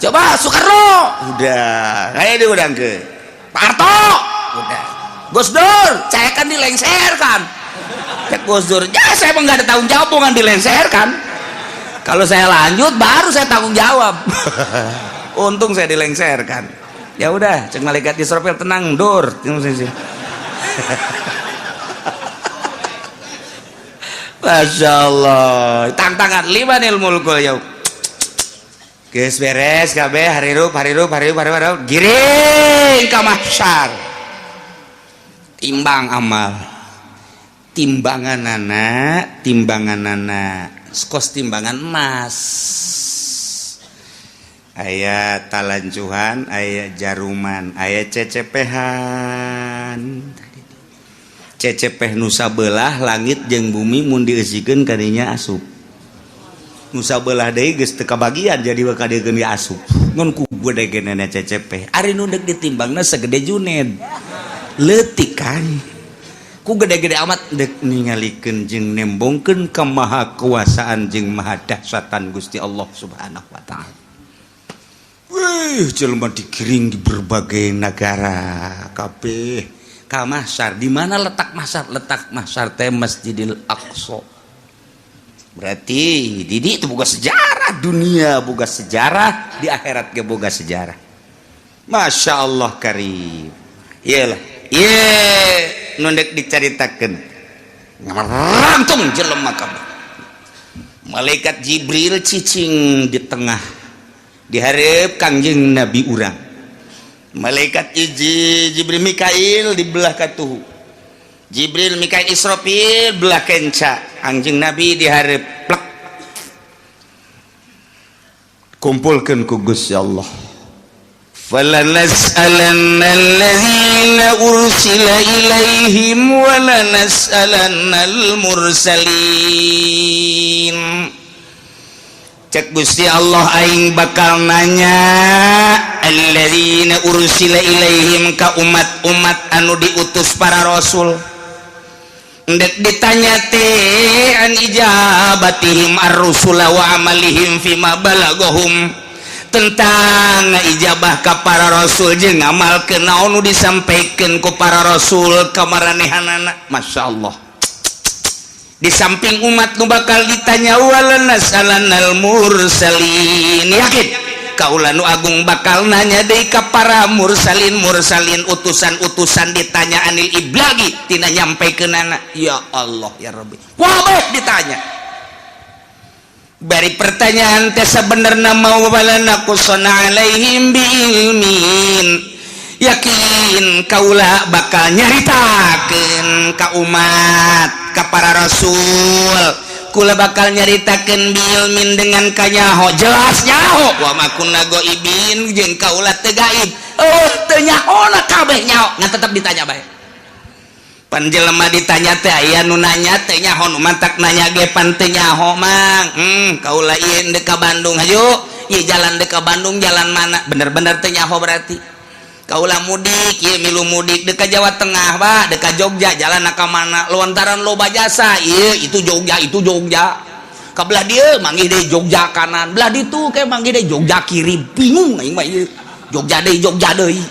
Coba Soekarno udah kayak dia udang ke Pak Harto udah Gus Dur saya kan dilengserkan cek Gus Dur ya saya emang nggak ada tanggung jawab bukan dilengserkan. Kalau saya lanjut baru saya tanggung jawab. Untung saya dilengserkan. Ya udah cek malaikat Israfil tenang dur. Masya Allah, tantangan limanil mulkul yaum. Geus beres kabeh harirup harirup harirup harirup giring ka mahsyar. Timbang amal. Timbanganana, timbanganana kos timbangan emas. Aya talancuhan, aya jaruman, aya cecepehan. Cecepeh nusa belah langit jeung bumi mun dieusikeun kadinya asup. Nusa belah deui geus teu kabagian jadi bakal diekeun ge asup. Ngan ku gede-gedena cecepeh. Ari nu deuk ditimbangna segede Juned. Leutik kan. Ku gede-gede amat deuk ningalikeun jeung nembongkeun kemahakuasaan jeung maha dahsyatan Gusti Allah Subhanahu wa taala. Wih, jelema digiring di berbagai negara kabeh ka mahsyar. Di mana letak mahsyar? Letak mahsyar teh Masjidil Aqsa. Berarti di itu boga sejarah dunia, boga sejarah di akhirat ge boga sejarah. Masya Allah karim. Iyalah, ieu nu deuk dicaritakeun. Ngarangtung jelema kabeh. Malaikat Jibril cicing di tengah dihareup Kangjeng Nabi urang. Malaikat Jibril Mikail di belah katuhu. Jibril Mikail Israfil belah kenca. Kangjeng Nabi dihareup plek. Kumpulkeun ku Gusti Allah. Falanas'alanna alladzina ursila ilaihim wa lanas'alannal mursalin. Cek Gusti Allah aing bakal nanya Alladzina ursila ilaihim, ka umat-umat anu diutus para rasul. Ndek ditanya teh an ijabatihim ar-rusula wa amalihim fima balagahum, tentang ijabah ka para rasul jeung ngamalkeun naon nu disampaikan ku para rasul ka maranehanana. Masya Allah, di samping umat nu bakal ditanya, wala nasalannal mursalin, yakin kaula nu agung bakal nanya deui ka para mursalin, mursalin utusan-utusan, ditanya anil iblagi, tina nyampekeunana. Ya Allah ya Rabbi, wabeh ditanya. Bari pertanyaan teh sebenarnya mau wala naqussanna alaihim biilmin, yakin kaula bakal nyaritakeun ka umat, ka para rasul. Kula bakal nyaritakeun biilmin, dengan kanyaho, jelas nyaho, wa ma kunna ghaibin, jeung kaula teu gaib. Oh, teu nyahona, kabeh nyaho, ngan tetep ditanya bae. Pan jelema ditanya teh aya nu nanya teh nyaho, nu mantak nanya ge pan teu nyaho, Mang. Kaula ieu deuk ka Bandung, hayu ieu jalan deuk ka Bandung jalan mana? Bener-bener teu nyaho berarti. Kaula mudik ieu, milu mudik deuk ka Jawa Tengah, Pak, deuk ka Jogja, jalan ka mana? Lontaran loba jasa ieu, itu Jogja, itu Jogja. Ka belah dieu manggih deui Jogja kanan, belah ditu ke manggih deui Jogja kiri, bingung aing mah ieu. Jogja deui, Jogja deui,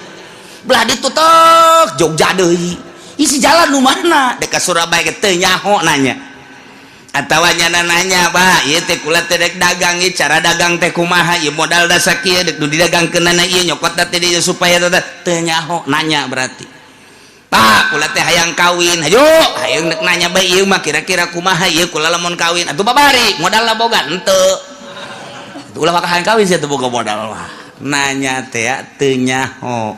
belah ditu tek Jogja deui, isi jalan nu mana? Deuk ka Surabaya teu nyaho nanya. Atawa nyana nanya, Pak, ieu teh kula teh dek dagang, ieu cara dagang teh kumaha, ieu modal da sakieu dek nu didagangkeunana, ieu nyokot teh dieu supaya teu nyaho nanya berarti. Pak, kula teh hayang kawin, hayu hayang dek nanya bae ieu mah kira-kira kumaha ieu kula lamun kawin atuh, babari modalna boga henteu? Ulah maka hayang kawin sia teu boga modal mah. Nanya teh teu nyaho,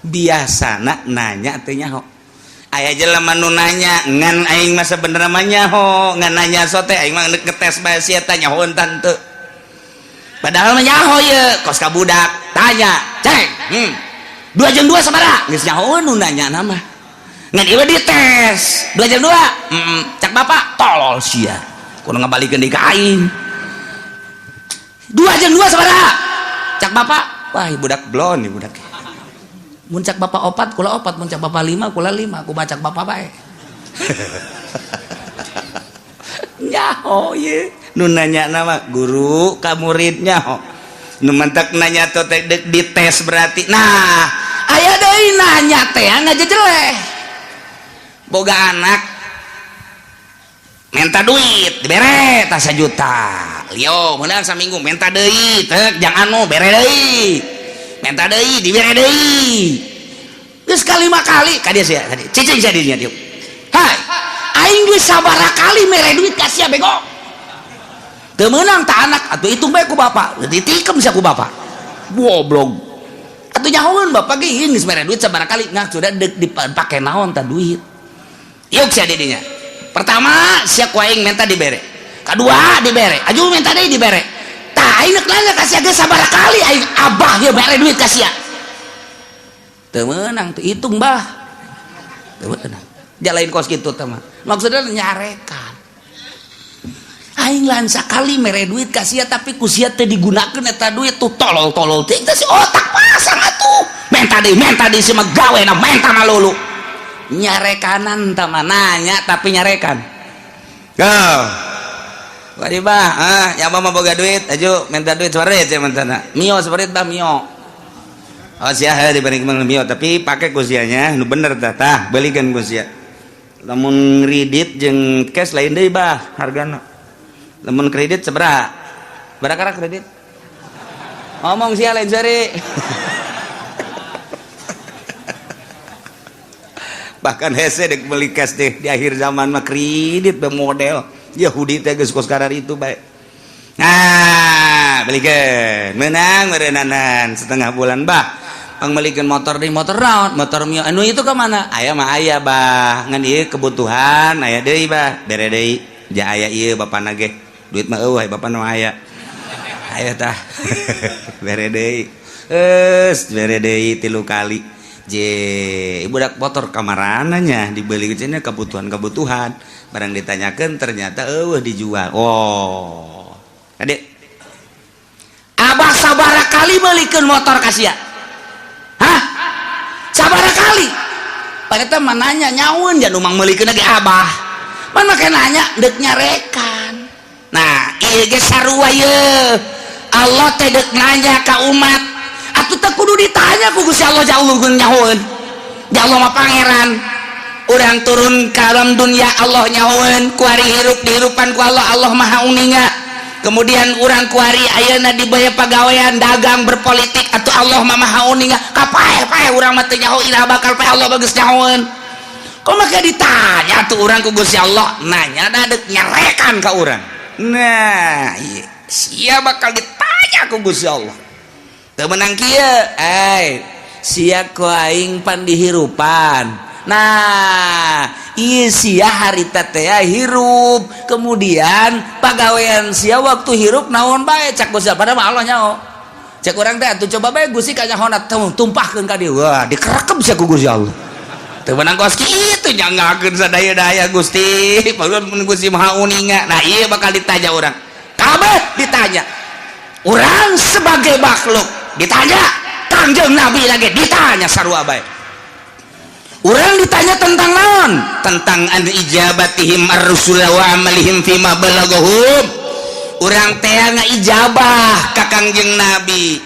biasana nanya teu nyaho. Aya jelema nu nanya ngan aing mah sebenarnya mah nyaho, ngan nanya sote aing mah ngetes bae sia teh nyaho tante, padahal mah nyaho ye. Kos ka budak tanya, ceng, dua jeung dua sabaraha? Geus nyaho nu nanya nama, ngan ieu dites dua jeung dua, cak bapak tolol sia, kudu ngabalikeun deui ka aing. Dua jeung dua sabaraha? Cak bapak, wah, budak blon nih budak. Mun cak bapak opat, kula opat, mun cak bapak lima, kula lima, aku cak bapak bae. Nyaho ye nu nanya nama guru ka murid, nyaho nu mantak nanya teh dek dites berarti. Nah, aya deui nanya teh ngajejeleh. Boga anak minta duit, dibere tas 1 juta, lio menang saminggu minta deui tek jang anu, bere deui, minta deui, dibere deui, geus kalima kali ka dia sia, ka dia cicing sia dinya dieu. Hai, aing geus sabaraha kali mere duit ka sia, bego, teu meunang ta anak? Atuh hitung bae ku bapak, ditikem sia ku bapak, goblok. Atuh nyahoeun bapak ge geus mere duit sabaraha kali, ngah sudah dek dipake naon ta duit? Yuk sia didinya. Pertama sia ku aing minta dibere, kedua dibere, aju minta deui dibere. Tah, aing rek nanya ka sia, geus sabaraha kali aing abah ieu mere duit ka sia teu meunang? Tuh hitung bah, teu meunang. Jalain kos kitu teh mah maksudnya nyarekan aing lan sakali mere duit ka sia, tapi ku sia teu digunakeun eta duit. Tuh tolol-tolol teh si otak pasang atuh, menta deui, menta deui, si mah gawena menta malulu. Nyarekanan tah mah, nanya tapi nyarekan. Go. Wadi bah, ah, ya mah boga duit, aju minta duit separit ya mentana. Mio separit bah, mio. Oh sia diberi mio, tapi pakai ku sianya nu bener tah, tah belikan ku sia. Lamun kredit jeung cash lain deui bah hargana. Lamun kredit sabaraha? Berapa kredit? Ngomong sia lain seri. Bahkan hese dek beli cash deh di akhir zaman mah, kredit be model Yahudi teh geus kos karar itu bae. Nah, belikeun menang meureunanan setengah bulan bah. Pangmelikeun motor deui, motor naon? Motor Mio. Anu itu ka mana? Aya mah aya bah, ngan ieu kebutuhan aya deui bah, bere deui. Ja aya ieu bapana ge. Duit mah eueuh, bapana mah aya. Aya tah. Bere deui. Geus bere deui 3 kali. Je, budak motor kamarananya dibeli cenah kebutuhan-kebutuhan. Barang ditanyakan ternyata eueuh dijual. Oh. Adek. Abah sabaraha kali belikeun motor ka sia? Lali ternyata mananya nyaun jangan umang meulikeun lagi abah mana make nanya dek nyarekan. Nah ieu ge sarua ye, Allah teh dek nanya ka umat atuh teu kudu ditanya ku Gusti Allah, jauh nyahoeun. Ya Allah mah pangeran urang turun ka alam dunia, Allah nyahoeun kuari hirup dihirupan ku Allah, Allah maha uninga. Kemudian urang kuari ayeuna dibayar pagawean, dagang, berpolitik, atau Allah mah maha uninga. Kapae-pae urang mah teu nyaho iraha bakal pae, Allah bagus nyahoeun. Kok maka ditanya tuh urang ku Gusti Allah? Nanya da dek nyarekan ka urang. Nah iya, sia bakal ditanya ku Gusti Allah. Teu meunang kieu, eh sia ku aing pan dihirupan. Nah iya, sia harita teh hirup, kemudian pagawean sia waktu hirup naon bae? Cak Gusti Allah. Padahal mah Allah nyaho. Cek urang teh atuh coba bae Gusti kanyahona, tumpahkeun ka dieu. Wah, dikerekep sia ku Gusti Allah. Teu meunang kos kitu, nyangakeun sadaya-daya Gusti. Padahal mun Gusti Maha Uninga. Nah iya, bakal ditanya urang. Kabeh ditanya. Urang sebagai makhluk ditanya, Kangjeng Nabi lagi ditanya, sarua bae. Urang ditanya tentang naon? Tentang an ijabatihim ar-rusul wa amalihim fima balagahum. Urang teh ngaijabah ka Kangjeng Nabi,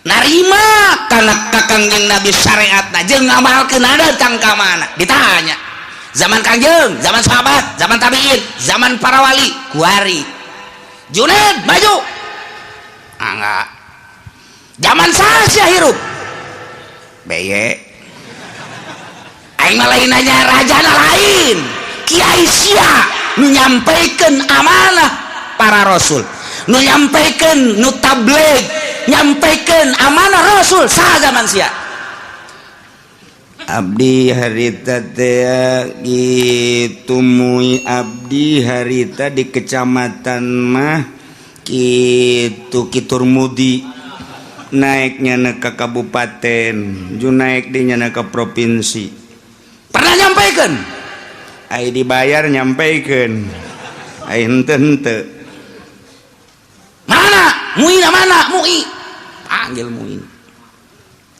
narima kana ka Kangjeng Nabi syariatna jeung ngamalkeun datang ka mana? Ditanya. Zaman Kangjeng, zaman sahabat, zaman tabiin, zaman para wali, kuari. Junaid maju. Ah, enggak. Zaman saya hirup. Beye. Aing mah lain nanya rajana, lain kiai sia nu nyampaikan amanah para rasul, nu nyampaikan, nu tabligh, nyampaikan amanah rasul saha zaman sia? Abdi harita teh gitu, mui abdi harita di kecamatan mah gitu, kitur mudi naiknya ke kabupaten ju naik di nyana ke provinsi. Pernah nyampaikan? Ai dibayar nyampaikan, ai henteu henteu. Mana MUI? Mana MUI? Panggil MUI.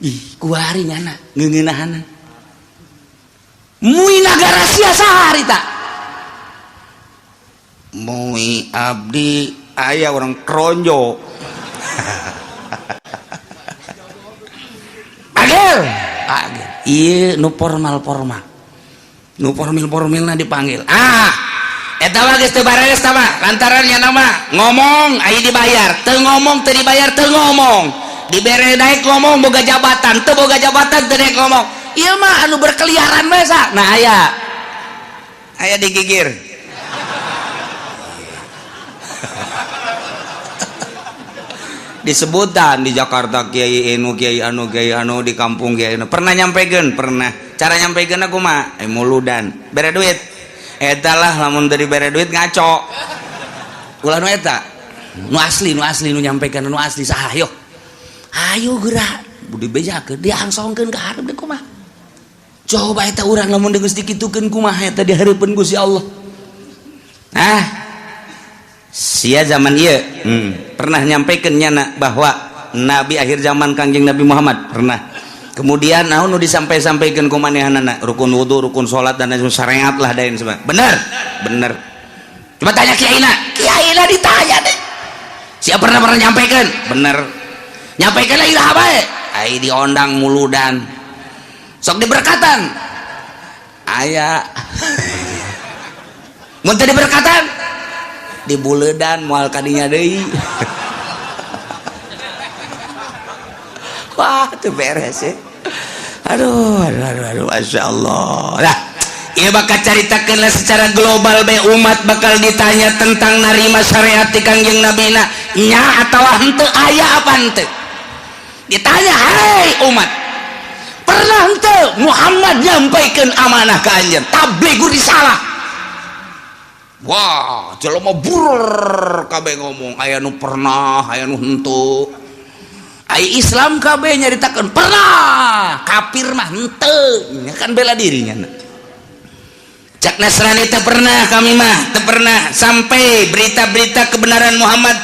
Ih, kuari nyana ngeungeunahana MUI nagara sia saha harita? MUI abdi aya orang kronjo. Panggil, panggil. Iya, nu formal formal, nu formil formilna dipanggil. Ah, eta mah geus teu bareres mah, lantaran nya nama ngomong aya dibayar, teu ngomong teu dibayar, teu ngomong. Dibere naik ngomong boga jabatan, teu boga jabatan teu naik ngomong. Ieu mah anu berkeliaran bae sa. Nah, aya aya digigir. Disebutan di Jakarta kiai anu, kiai anu, kiai anu, di kampung kiai anu. Pernah nyampekeun? Pernah. Cara nyampekeun aku mah muludan bere duit eta lah. Lamun dari bere duit ngaco ulah. Nu eta nu asli, nu asli, nu nyampekeun nu asli saha? Ayo, ayo gerak budi bejakeun, diangsongkeun ka hareup deui kumaha coba eta urang? Lamun geus dikitukeun kumaha eta di hareupeun Gusti Allah? Nah, sia zaman ieu pernah nyampaikan nyana bahwa nabi akhir zaman Kangjeng Nabi Muhammad? Pernah. Kemudian naon nu disampai-sampaikan ku manehanana? Rukun wudu, rukun salat, dan lain syariat lah dan sebagainya. Bener bener. Coba tanya kiaina, kiaina ditanya deh. Siapa pernah pernah nyampaikan? Bener. Nyampaikan lagi lah bae. Ai diondang muludan, sok diberkatan aya, mun teu diberkatan di buledan moal kadinya deui. Wah, itu beres ya. Aduh, aduh, aduh, aduh, masya Allah. Nah, ieu bakal caritakeun lah secara global be, umat bakal ditanya tentang narima syariat ti Kangjeng Nabina nya atawa henteu, aya apa henteu. Ditanya, "Hai umat, pernah henteu Muhammad nyampaikan amanah ke anjeun, tabligh risalah?" Wah, jelema burur kabeh ngomong, aya nu pernah, aya nu henteu. Ai Islam kabeh nyaritakeun pernah, kafir mah henteu, kan bela dirinya. Cak Nasrani, teu pernah kami mah, teu pernah sampai berita-berita kebenaran Muhammad,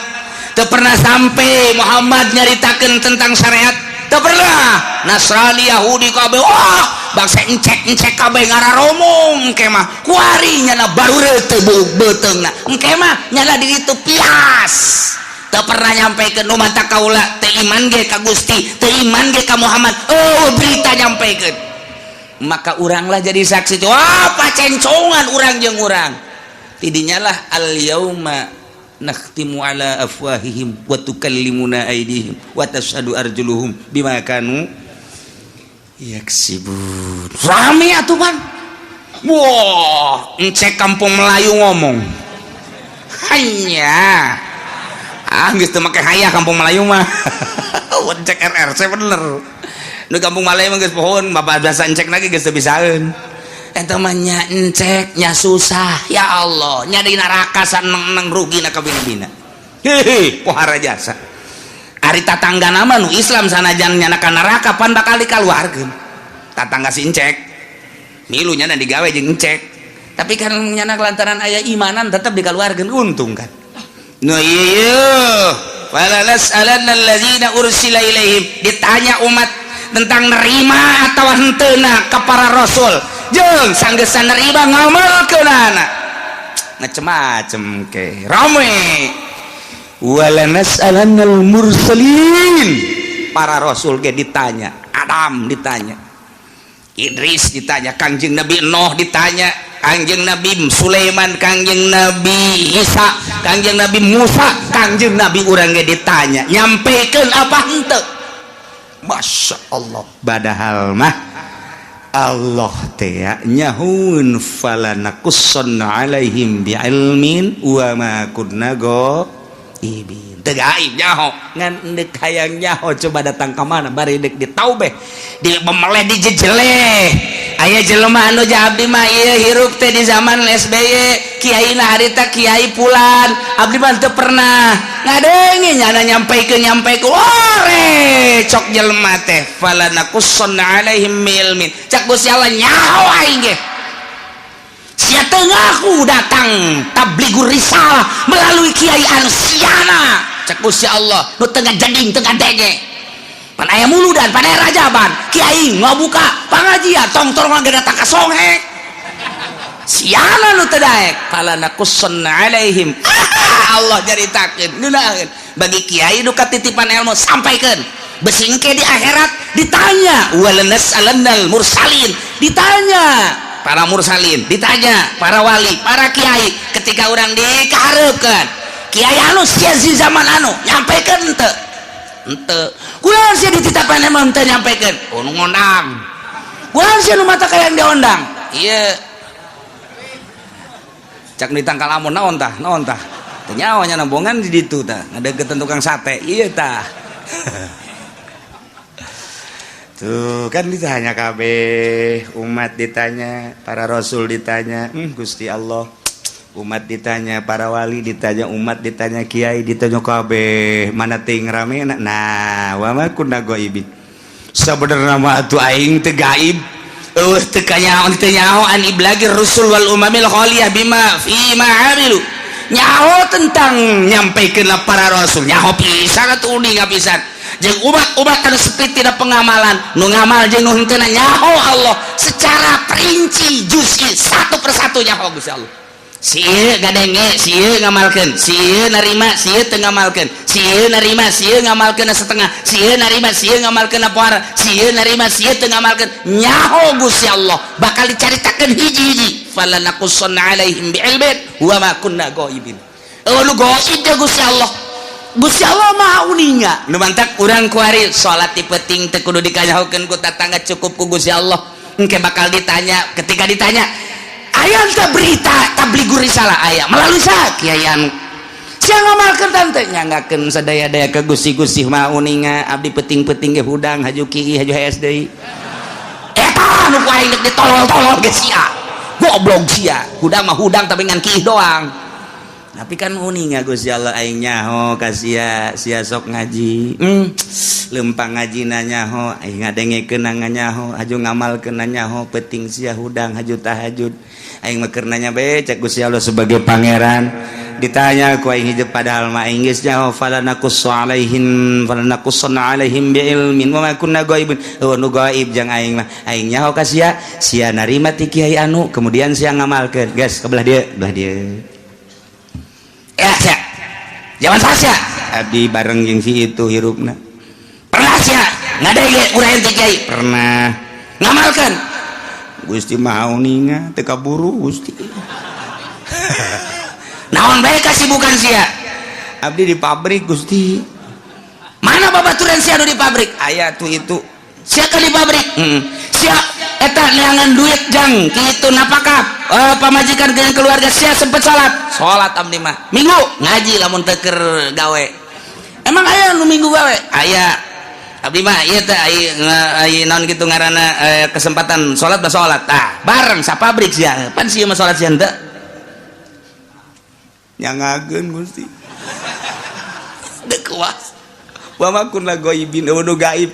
teu pernah sampai Muhammad nyaritakeun tentang syariat, teu pernah. Nasrani, Yahudi kabeh. Wah, bangsa encek-encek kabeh ngararomong engke mah. Kuari nyana baru teu beuteungna. Engke mah nyana di ditu pias. Teu pernah nyampekeun nu mata kaula teu iman ge ka Gusti, teu iman ge ka Muhammad. Oh, berita nyampekeun. Maka uranglah jadi saksi. Wah, pacencongan urang jeung urang. Tidinya lah al yauma nakhtimu ala afwahihim wa tukallimuna aydihim wa tashhadu arjuluhum bima kanu yaksibun. Rame atuh pan. Wah, encek kampung Melayu ngomong. Hanya ah geus teu make hayah kampung Melayu mah. Encek RRC bener. Nu kampung Melayu mah geus pohon, bapak biasa encek lagi geus teu bisaeun. Eta mah nya encek nya susah, ya Allah, nya di neraka saneng-neng rugi na kabina-bina. Hehe, pohara jasa. Ari tatangga nama nu Islam sanajan nyana ka neraka pan bakal dikaluarkeun. Tatangga si encek. Milu nyana digawe jeung encek. Tapi kan nyana lantaran aya imanan tetap dikaluarkeun, untung kan. Nu iya, fala nas'alanna allazina ursila ilaihim, ditanya umat tentang nerima atau henteuna ka para rasul, jeung sanggesan nerima ngamalkeunana macem-macem ke rame. Wala nas'alannal mursalin, para rasul ge ditanya, Adam ditanya, Idris ditanya, Kangjeng Nabi Nuh ditanya, Kangjeng Nabi Sulaiman, Kangjeng Nabi Isa, Kangjeng Nabi Musa, Kangjeng Nabi urang ge ditanya, nyampekeun apa henteu. Masya Allah, padahal mah Allah teh nyahueun fala naqussanna alaihim biilmin wa ma kunna ghaibin. Teu gaib nyaho, ngan deuk hayang nyaho coba datang ka mana bari deuk ditaubeh, di memeleh, dijejeleh. Aya jelema anu abdi mah ieu hirup teh di zaman SBY, kiai na harita kiai pulan, abdi mah teu pernah ngadenge nyana nyampaikeun nyampaikeun. Ore cok jelema teh fala naqussanna alaihim ilmin, cak Gusti Allah nyaho aing ge sia teu ngaku datang tabligur risalah melalui kiai anu siana. Cak Gusti Allah nu teu ngajading, teu ngadenge, pan aya muludan, pan aya rajaban, kiai ngabuka pangajian tong-tong lagi datang ka songhek, siana nu teu daek. Fala naqussanna alaihim, Allah nyaritakeun ngeunaheun bagi kiai nu katitipan ilmu, sampaikeun bisi engke di akhirat ditanya. Wala nas'alannal mursalin, ditanya para mursalin, ditanya para wali, para kiai. Ketika orang dikahareupeun kiai anu sia di zaman anu nyampaikeun henteu, henteu kunaon sia dititapan emang henteu nyampaikeun, oh nu ngondang, kunaon sia nu mata kayang diondang ieu, cak di tangkal amun naon tah, naon tah, teu nyaho nya nambongan di ditu tah ngadeukeutan tukang sate ieu tah. Tuh kan ditanya kabeh umat, ditanya para rasul, ditanya Gusti Allah, umat ditanya, para wali ditanya, umat ditanya, kiai ditanya kabeh, mana ting rame. Nah, wa ma kunna ghaibin, sabenerna mah atuh aing teu gaib, eueuh teu kanyaho, teu nyaho an iblagir rusul wal umamil khaliyah bima fi ma amilu. Nyaho tentang nyampaikeunlah para rasul, nyaho pisan atuh, uninga pisan jeung umat-umat anu sepi tidak pengamalan, nu ngamal jeung nu henteu, nyaho Allah secara perinci, juz'i, satu persatu nyaho Gusti Allah. Si ieu ngadenge, si ieu ngamalkeun, si ieu narima, si ieu teu ngamalkeun, si ieu narima, si ieu ngamalkeun setengah, si ieu narima, si ieu ngamalkeun poara, si ieu narima, si ieu teu ngamalkeun. Nyaho Gusti Allah bakal dicaritakeun hiji-hiji. Fala naqussanna alaihim bi'ilmin wa ma kunna ghaibin. Eueuh nu gaib teh Gusti Allah. Gusti Allah Maha uninga. Nu mantak urang kuari salat di peuting teu kudu dikanyahokeun ku tatangga, cukup ku Gusti Allah. Engke bakal ditanya. Ketika ditanya, aya teu berita tabligur risalah? Aya. Melalui saha? Kiai anu. Sia ngamalkeun tante nyanggakeun sadaya-daya ke Gusti. Gusti Maha uninga, abdi peuting-peuting ge hudang, haju kieu, haju hees deui. Eta nu ku aing deuk ditolol-tolol ge sia. Goblok sia. Hudang mah hudang tapi ngan kieu doang. Tapi kan uninga Gusti Allah, aing nyaho ka sia, sia sok ngaji, lempang ngaji nyaho, aing ngadengekeun nyaho, haju ngamalkeun nyaho, peuting sia hudang haju tahajud, aing mah keur nanya bae. Cek Gusti Allah sebagai pangeran. Akhirat ditanya ku aing hijab, padahal mah aing geus nyaho. Fala naqussu alaihim, fala naqussanna alaihim bi ilmin wa ma kunna ghaibin. Oh, nu gaib jang aing mah. Aing nyaho ka sia, sia narima ti kiai anu, kemudian sia ngamalkeun. Geus, ke belah dieu, belah dieu ya. Sia zaman sia abdi bareng jeung si itu hirupna. Pernah sia ngadenge urang ti kiai? Pernah. Ngamalkeun? Gusti, mau ninga teu kaburu, Gusti. Naon bae kasibukan sia? Abdi di pabrik, Gusti. Mana babaturan sia di pabrik? Aya tuh itu. Sia ke di pabrik? Sia eta neangan duit jang kitu napakah pamajikan dengan keluarga. Sia sempet salat? Salat abdi mah minggu, ngaji lamun teu keur gawe. Emang aya nu minggu gawe? Aya. Abdi mah ieu teh aya naon kitu ngaranna, kesempatan salat mah salat. Tah, bareng sa pabrik sia pan, sia mah salat, sia henteu. Nyangakeun, Gusti. Dek kuas wa ma kunna ghaibin, nu gaib.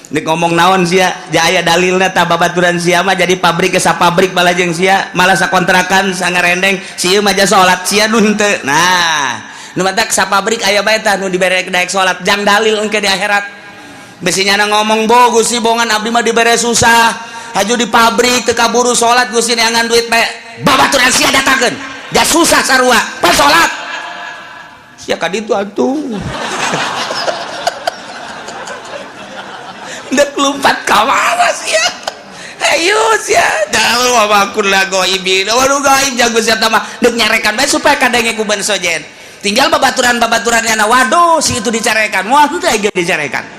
Nek ngomong naon sia ja aya dalilna. Tah, babaturan sia mah jadi pabrik ke pabrik malah jeung sia, malah sakontrakan sangarendeng. Sia mah ja salat, sia nu henteu. Nah, nu matak sa pabrik aya bae tah nu dibere daek salat jang dalil engke di akhirat. Besi nyana ngomong, "Bo Gusti, bongan abdi mah dibere susah, haju di pabrik teu kaburu salat, Gusti, neangan duit bae." Babaturan sia datangkeun ja susah sarua, pas salat sia ka ditu atuh. Dek lompat ka mana sia? Ayo sia, dah wa kunna ghaibin, waduh, gaib jago sia mah. Dek nyarekan bae supaya kadenge ku ban sojen. Tinggal babaturan-babaturannya na, waduh, si itu dicarekan, wah, henteu ge dicarekan.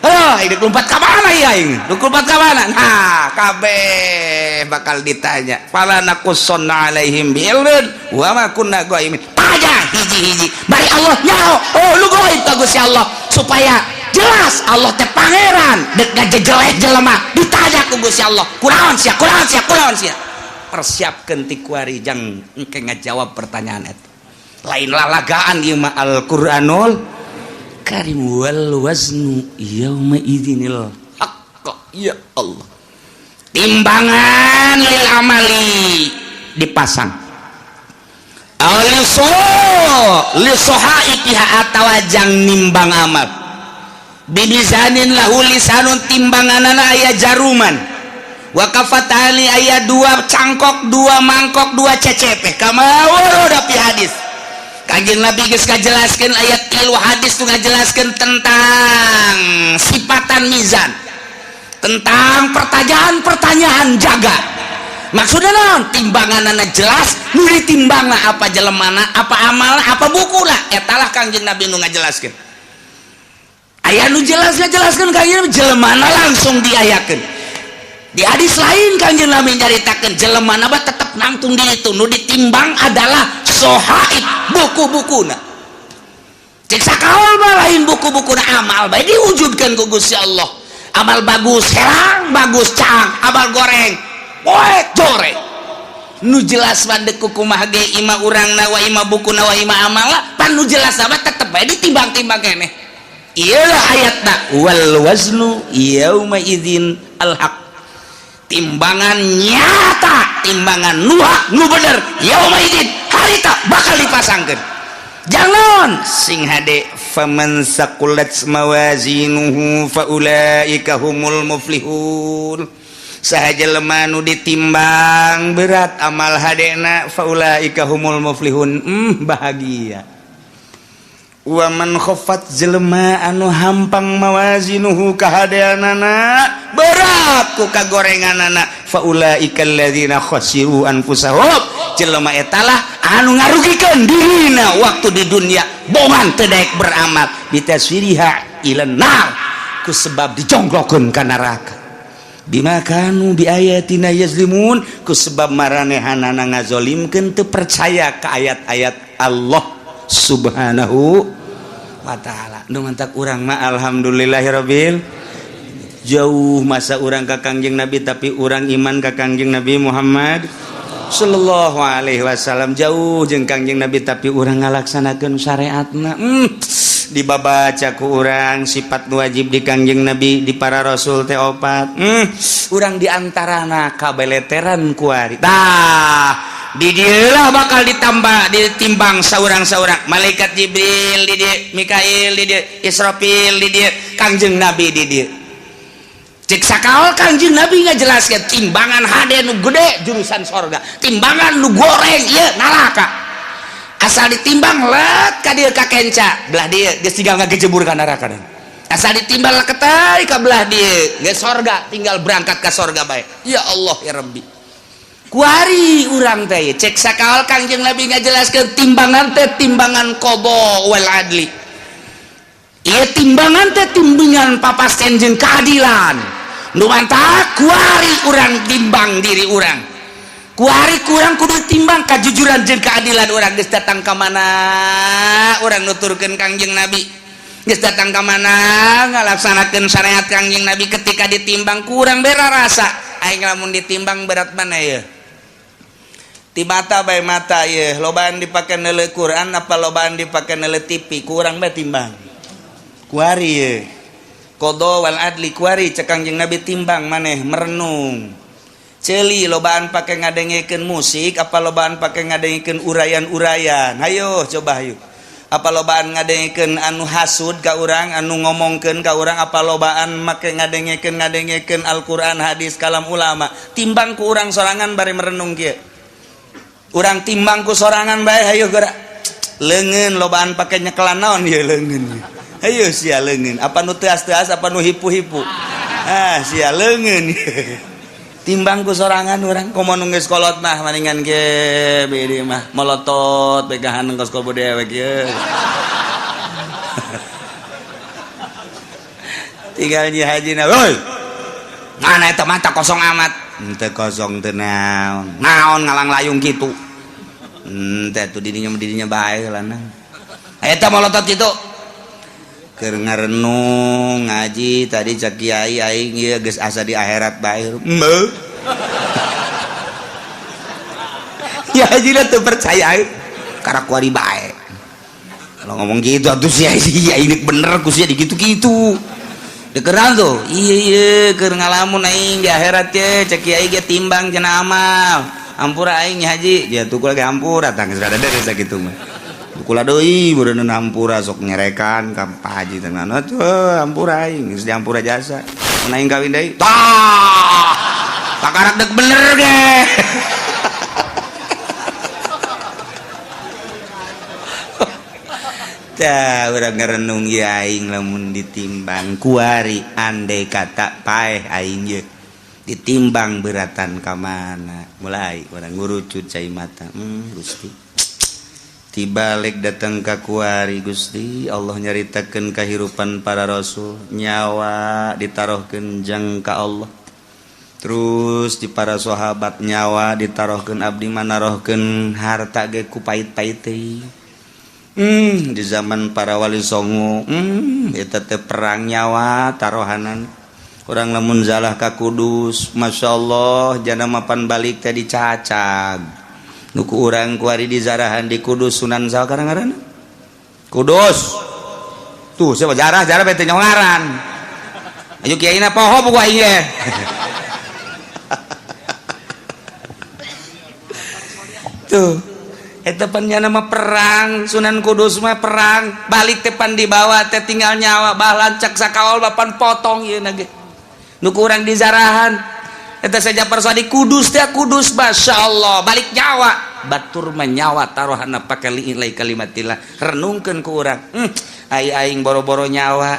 Oh, ini lompat ka mana ya aing? Dek lompat ka mana? Nah, kabeh bakal ditanya. Fala naqussanna alaihim bi'ilmin wa ma kunna ghaibin. Tanya hiji-hiji. Bari Allah nyaho. Oh, lu gaib ka Gusti Allah supaya jelas Allah teh pangeran dek ngajejelek jelema. Ditanya ku Gusti Allah, "Kunaon sia? Kunaon sia? Kunaon sia?" Persiapkeun ti kuari jang engke ngajawab pertanyaan eta. Lain lalagaan ieu mah, Al-Qur'anul Karim. Wal waznu yauma idzinil haqq. Ya Allah, timbangan lil amali dipasang liso lisohaifiha atawa jang nimbang amal. Bimizanin lahu lisanun, timbanganana aya jaruman. Wa kafatani, aya dua cangkok, dua mangkok, dua cecepe. Kama warada fi hadis. Kanjeng Nabi geus ngajelaskeun, ayat tilu hadis tuh ngajelaskeun tentang sifatan mizan, tentang pertanyaan-pertanyaan jaga. Maksudnya naon? Timbanganana jelas, nu ditimbangna apa jelemana, apa amalna, apa bukuna. Etalah Kanjeng Nabi nu ngajelaskeun. Aya nu jelas ngajelaskeun Kanjeng Nabi, jelemana langsung diayakeun. Di hadis lain Kanjeng Nabi nyaritakeun jelemana mah tetep nangtung di itu, nu ditimbang adalah sohaib, buku-bukuna. Cek sakaol mah lain buku-bukuna, amal bae diwujudkan ku Gusti Allah. Amal bagus herang, bagus cang, amal goreng poek joreng. Nu jelas mah deuk kumaha ge ima urangna wa ima bukuna wa ima amalna, pan nu jelas mah tetep bae ditimbang-timbang keneh. Iyalah ayatna, wal waznu yauma idzin al haq, timbangan nyata, timbangan nu hak, nu bener. Yauma idzin, harita bakal dipasangkeun. Jangan sing hade. Faman saqulat mawazinuhu faulaika humul muflihun. Saha jelema nu ditimbang berat amal hadena, faulaika humul muflihun, bahagia. Wa man khaffat, jelema anu hampang, mawazinuhu, kahadeanana berat ku kagorenganana, faulaika alladzina khasiru anfusahum, jelema etalah anu ngarugikeun dirina waktu di dunia, bongan teu daek beramal, bitasfiriha ilan nar, ku sebab dijonglokeun ka neraka, bima kanu bi ayatina yazlimun, ku sebab maranehanana ngazolimkeun, teu percaya ka ayat-ayat Allah Subhanahu wa ta'ala. Nu mantak urang mah alhamdulillahirabbil, jauh masa urang ka Kangjeng Nabi, tapi urang iman ka Kangjeng Nabi Muhammad sallallahu alaihi wasallam. Jauh jeung Kangjeng Nabi, tapi urang ngalaksanakeun syariatna. Dibabaca ku urang sifat wajib di Kangjeng Nabi, di para rasul teh opat. Urang diantarana kabeleteran kuari. Tah, Di dieu bakal ditambah, ditimbang saurang-saurang. Malaikat Jibril di dieu, Mikail di dieu, Israfil di dieu, Kangjeng Nabi di dieu. Cek sakaol Kangjeng Nabi ngajelaskeun timbangan hade nu gede jurusan sorga, timbangan nu goreng ieu neraka. Asal ditimbang let ka dieu ka kenca, belah dieu geus tinggal ngagejebur ka neraka. Asal ditimbang leketai ka belah dieu geus sorga, tinggal berangkat ka sorga bae. Ya Allah ya Rabbi. Kuari urang teh cek sakaol Kangjeng Nabi ngajelaskeun timbangan teh timbangan qada wal adli. Ieu timbangan teh timbangan papasten jeung keadilan. Nu mantak kuari urang timbang diri urang. Kuari kurang kudu timbang kajujuran jeung keadilan urang. Geus datang ka mana urang nuturkeun Kangjeng Nabi, geus datang ka mana ngalaksanakeun syariat Kangjeng Nabi. Ketika ditimbang kurang bera rasa aing lamun ditimbang berat mana ya? Ti mata bae, mata ye lobaan dipake neuleu Quran apa lobaan dipake neuleu TV, kurang bae timbang kuari ye. Qada wal adli kuari cek Kangjeng Nabi timbang maneh merenung. Ceuli lobaan pake ngadengekeun musik apa lobaan pake ngadengekeun urayan-urayan? Hayo coba, hayo. Apa lobaan ngadengekeun anu hasud ka urang, anu ngomongkeun ka urang, apa lobaan make ngadengekeun ngadengekeun Al-Qur'an, hadis, kalam ulama? Timbang ku urang sorangan bari merenung kieu. Urang timbang ku sorangan bae, hayo geura. Leungeun lobaan pake nyekelan naon ieu leungeun? Hayo sia leungeun, apa nu teas-teas apa nu hipu-hipu? Ah sia leungeun. Timbang ku sorangan urang komo nu geus kolot mah maningan ge bede mah molotot pegahan kos kobo dewek ye. Tinggal nyi hajina, woi. Mana eta mata kosong amat? Henteu kosong teu naon. Naon ngalang layung kitu? Henteu tuh didinya didinya bae lah. Eta molotot kitu. Keur ngarenung ngaji tadi cak kiai aing ieu geus asa di akhirat bae. Hembeuh. Ya haji teu percaya aing. Karak kuari bae. Kalau ngomong gitu atuh sia iya ini bener ku sia digitu-gitu. Dikeran tuh, iya iya keur ngalamun aing di akhirat ye cek kiai ge timbang cenah amal. Ampura aing haji, ya tuh lagi ampura tang geus rada deui sakitu mah. Kula deui beureun ampura sok nyerekan ka Pak Haji teh atuh ampura aing geus diampura jasa. Mun aing kawin deui, tah. Kakarak dek bener ge. Tah urang ngarenung ieu aing lamun ditimbang kuari andai kata paeh aing ye ditimbang beratan ka mana, mulai urang ngurucut cai mata. Gusti tibalik datang ka kuari Gusti Allah nyaritakeun kahirupan para rasul, nyawa ditaruhkeun jang ka Allah. Terus di para sahabat nyawa ditaruhkeun, abdi manarohkeun harta ge ku pait-pait teuing. Di zaman para wali songo, eta teh perang nyawa tarohanan. Urang lamun zalah ka Kudus, Masya Allah jana mapan balik teh dicacag. Nu ku urang kuari dizarahan di Kudus Sunan saha ngaranna? Kudus. Tuh siapa jarah jarah bete nyongaran. Ayo kiaina poho buku aing ge. Tuh eta pan nya nama perang Sunan Kudus mah perang balik teh pan dibawa teh tinggal nyawa bahlan cak sakaol bapan potong ieu na ge. Nu ku urang dizarahan eta saja persadi Kudus teh Kudus masyaallah balik nyawa batur mah nyawa taruhanna pake liilai kalimatillah. Renungkeun ku urang, ai aing boro-boro nyawa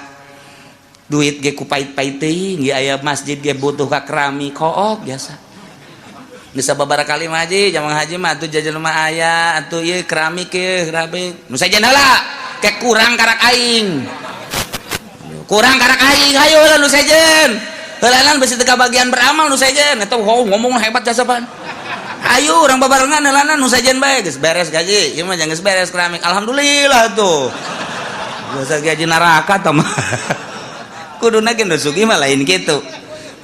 duit ge ku pait-pait teuing ge aya masjid ge butuh ka keramik kook biasa. Bisa babara kali mah haji, jamang haji mah atuh jajan mah aya atuh ieu keramik ieu keramik. Nu sejen heula ke kurang karak aing. Kurang karak aing hayu heula nu sejen. Heulanan besi teu kabagian beramal nu sejen eta ngomong hebat jasa pan. Ayo urang babarengan heulanan nu sejen bae geus beres gaji. Ieu mah geus beres keramik. Alhamdulillah tuh. Biasa gaji neraka tah mah. Kuduna ge nu sugih mah lain kitu.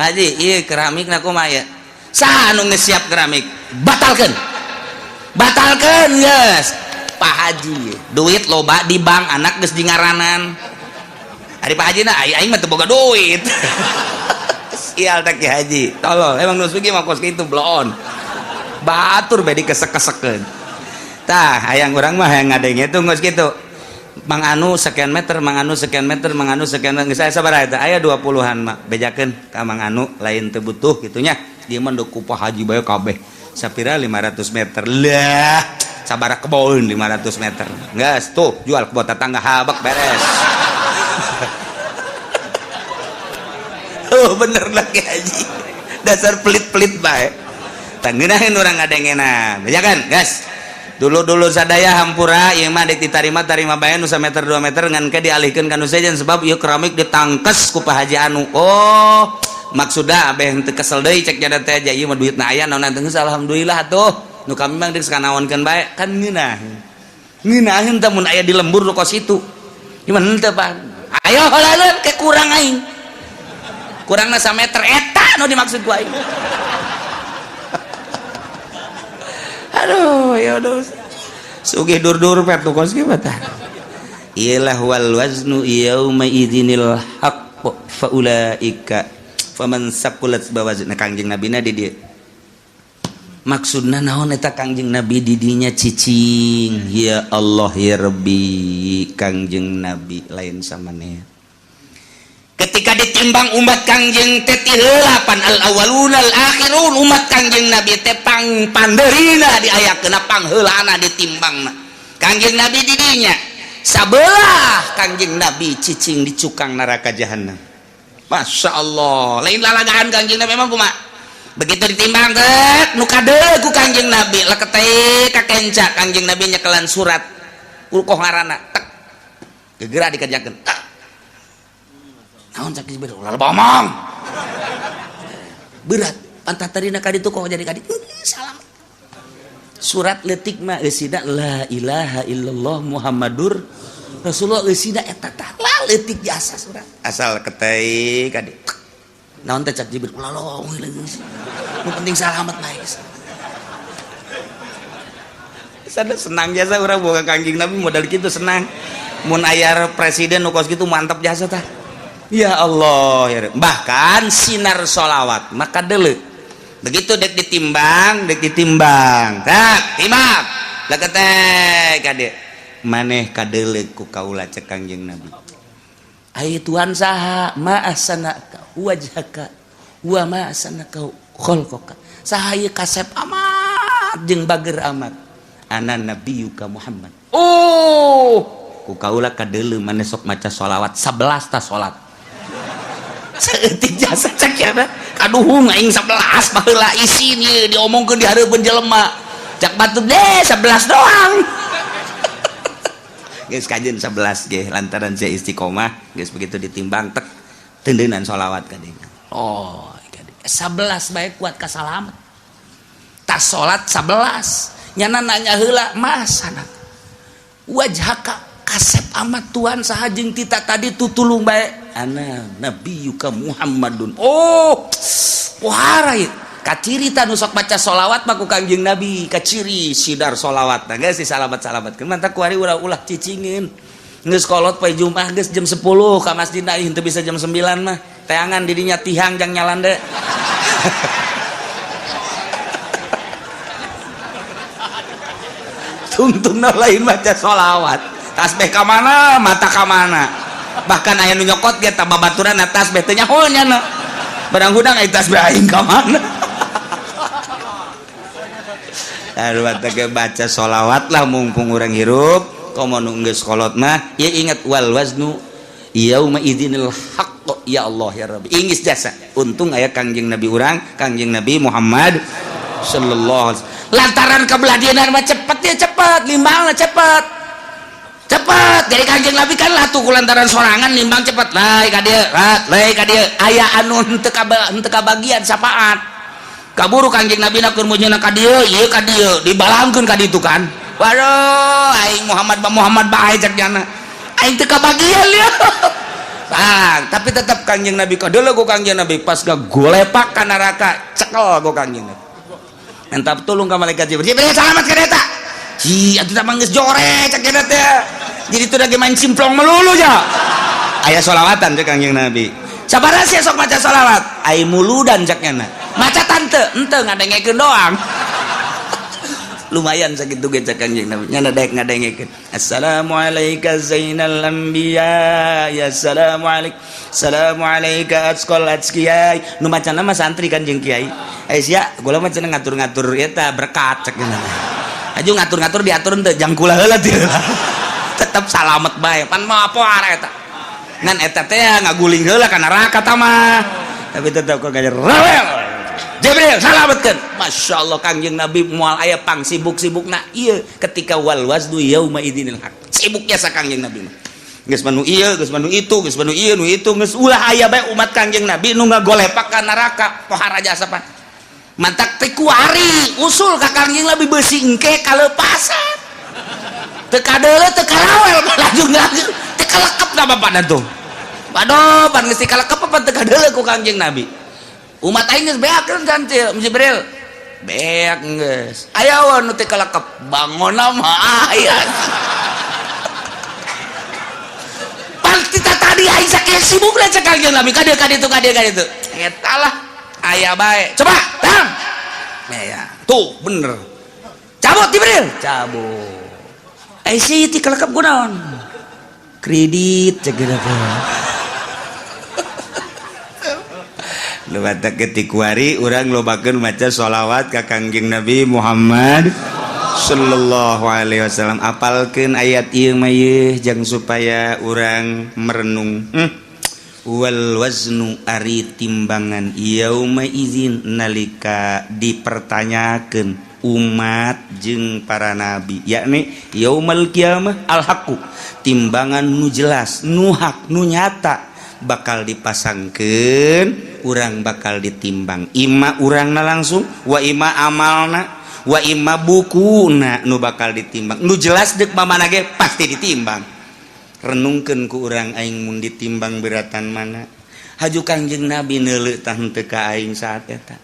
Haji ieu keramik na kumaha ya? Saha anu geus siap keramik? Batalkeun. Batalkeun geus. Pak Haji duit loba di bank anak geus dingaranan. Ari Pak Haji na aing mah teu boga duit. Sial teh Ki Haji. Tolol emang nu sugih mah kos kitu bloon. Batur bae dikesek-kesekeun. Tah, hayang urang mah hayang ngadenge tuh geus kitu. Mang Anu sekian meter, Mang Anu sekian meter, Mang Anu sekian meter. Geus aya sabaraha eta? Aya 20-an mah. Bejakeun ka Mang Anu lain teu butuh kitu nya. Dia mah deuk ku Pak Haji bae kabeh. Sapira 500 meter. Lah, sabaraha kebon 500 meter. Geus tuh jual kebon tetangga habek beres. Oh bener lah Ki Haji. Dasar pelit-pelit bae. Tangeunaheun urang ngadengena. Bejakeun, gas. Dulu-dulu sadaya hampura ieu mah deuk ditarima tarima bae nu sameter 2 meter ngan ke dialihkeun ka nu sejen sebab ieu keramik ditangkes ku Pak Haji Anu. Oh, maksudna abeh henteu kesel deui cek jada teh aja ieu mah duitna aya naon geus alhamdulillah atuh. Nu kami mah deuk sakanaonkeun bae kan ngeunah. Ngeunaheun teh mun aya di lembur nu kos itu. Gimana henteu Pak? Ayo heulaeun ke kurang aing. Kurangna sameter eta nu dimaksud ku aing. Aduh, ya udah. Sugih dur-dur pet kos kieu tah. Iyalah wal waznu yauma idzinil haqq faulaika faman saqulat bawazna Kangjeng Nabina di dieu. Maksudna naon eta Kangjeng Nabi di dinya cicing. Ya Allah ya Rabbi, Kangjeng Nabi lain samaneh. Ketika ditimbang umat Kangjeng teh tiheulapan al awwaluna al akhirun umat Kangjeng Nabi teh pang panderina diayakeun pangheulana ditimbangna. Kangjeng Nabi di dinya sabelah Kangjeng Nabi cicing di cukang neraka jahanam. Masya Allah, lain lalagaan Kangjeng Nabi memang kumaha. Begitu ditimbang tek nu kadeul ku Kangjeng Nabi leketeh ka kenca Kangjeng Nabi nyekelan surat ulkoh ngaranna tek gegera dikerjakeun tek. Naon cak Jibril ulah bomong. Berat pantat tadina ka ditu kok jadi ka ditu salam. Surat leutik mah eusina la ilaha illallah Muhammadur Rasulullah eusina eta tah la leutik jasa surat. Asal ketei ka ditu. Naon teh cak Jibril ulah lomong geus. Nu penting salamet mah geus. Sada senang jasa urang boga Kangjeng Nabi modal kitu senang. Mun aya presiden nu kos kitu mantap jasa tah. Ya Allah ya. Bahkan sinar sholawat maka dele begitu dek ditimbang tak timbang leketek kade maneh kadele ku kaula cek Kangjeng Nabi ai Tuhan saha ma ahsanaka wajhaka wa ma ahsanaka khalqaka saha ieu kasep amat jeung bager amat ana nabiyuka Muhammad. Oh ku kaula kadele maneh sok maca sholawat 11 ta salat saeutik jasa cek ya kaduhung aing 11 baheula isin ieu diomongkeun di hareupeun jelema cak batur deh 11 doang geus kajeun 11 ge lantaran sia istiqomah geus begitu ditimbang tek tendeunan sholawat ka dieu. Oh 11 bae kuat ka salamet tas salat 11 nyana nanya heula masana wajhaka kasep amat Tuhan saha jeung tita tadi tutulung bae ana nabiyuka Muhammadun. Oh wahara ieu kaciri ta nu sok baca sholawat mah ku Kangjeng Nabi kaciri sidar sholawat nah geus disalamat-salamatkeun mantap kuari ulah-ulah cicingin geus kolot poe Jumat geus jam 10 ka masjid da henteu bisa jam 9 mah teangan didinya tihang jang nyalande. Tungtungna lain baca sholawat tasbih ka mana mata ka mana bahkan aya nu nyokot ge tambah baturan tasbih teh nyaho nya barang hudang aya tasbih aing ka mana. Aduh teh baca sholawat lah mumpung urang hirup komo nu geus kolot mah ieu ingat wal waznu yauma idzinil haqq ya Allah ya Rabbi ingis jasa untung aya Kangjeng Nabi urang Kangjeng Nabi Muhammad sallallahu alaihi wasallam lantaran kebelah mah cepet ya cepet limbangna cepet cepet jadi Kangjeng Nabi kan lah tuh lantaran sorangan nimbang cepet lai ka dieu lai ka dieu aya anu henteu kabagian syafaat kaburu Kangjeng Nabi na keur mujuna ka dieu ieu ka dieu dibalangkeun ka ditu kan waduh aing Muhammad ba Muhammad bae cek jana aing teu kabagian ieu. Bang, tapi tetap Kangjeng Nabi kadeuleu ku Kangjeng Nabi pas gagolepak ka neraka cekel ku Kangjeng Nabi minta tolong ka malaikat Jibril Jibril selamat ka eta hi atuh tah geus jore cek jana teh jadi itu lagi main simplong melulu ya aya sholawatan cek Kangjeng Nabi sabaraha sia sok maca sholawat ai muludan cek nyana maca tante ente ngadengekeun doang. Lumayan sakitu ge cek Kangjeng Nabi. Nya daek ngadengekeun. Assalamualaikum zainal anbiya. Ya assalamualaikum. Assalamualaikum atqal atqiyai. Nu macana mah santri kan jeung kiai. Eh sia, gula mah cenah ngatur-ngatur eta berkat cek cenah. Aju ngatur-ngatur diatur henteu jang kula heula teu. Tetep salamet bae. Pan mah apa arah eta. Ngan eta teh ngaguling heula ka neraka ta mah. Tapi tetep kok gajar rawel. Jibril salametkeun. Masya Allah Kangjeng Nabi moal aya pang sibuk-sibukna ieu ketika wal waznu yauma idzinil haq. Sibuknya sa Kangjeng Nabi mah. Geus manu ieu, geus manu itu, geus manu ieu, nu itu, geus ulah aya bae umat Kangjeng Nabi nu ngagolepak ka neraka pohara jasa pan. Mantak teh kuari usul ka Kangjeng Nabi beusi engke kalepasan. Teu kadeuleu teu karawel laju laju teu kalekep da bapakna tuh. Waduh, pan geus kalekep apa teu kadeuleu ku Kangjeng Nabi. Umat aing geus beak kan Jibril. Beak geus. Aya wa nu teu kalekep, bangonna mah aya. Pan kita tadi aing sakieu sibukna cek Kangjeng Nabi ka dieu ka ditu ka dieu ka ditu. Eta lah aya bae. Coba, tang. Ya, tuh bener. Cabut Jibril, cabut. Eh sih ti kalekep kunaon? Kredit cek gitu. Lu batak ketikuari urang lobakeun maca sholawat ka Kangjeng Nabi Muhammad sallallahu alaihi wasallam. Apalkeun ayat ieu mah yeuh jang supaya urang merenung. Wal waznu ari timbangan yauma izin nalika dipertanyakeun umat jeung para nabi, yakni yaumal kiamah al haqqu, timbangan nu jelas, nu hak, nu nyata bakal dipasangkeun, urang bakal ditimbang. Ima urangna langsung, wa ima amalna, wa ima bukuna nu bakal ditimbang. Nu jelas deuk mamana ge pasti ditimbang. Renungkeun ku urang aing mun ditimbang beratan mana. Haju Kangjeng Nabi neuleuh tah henteu ka aing saat eta.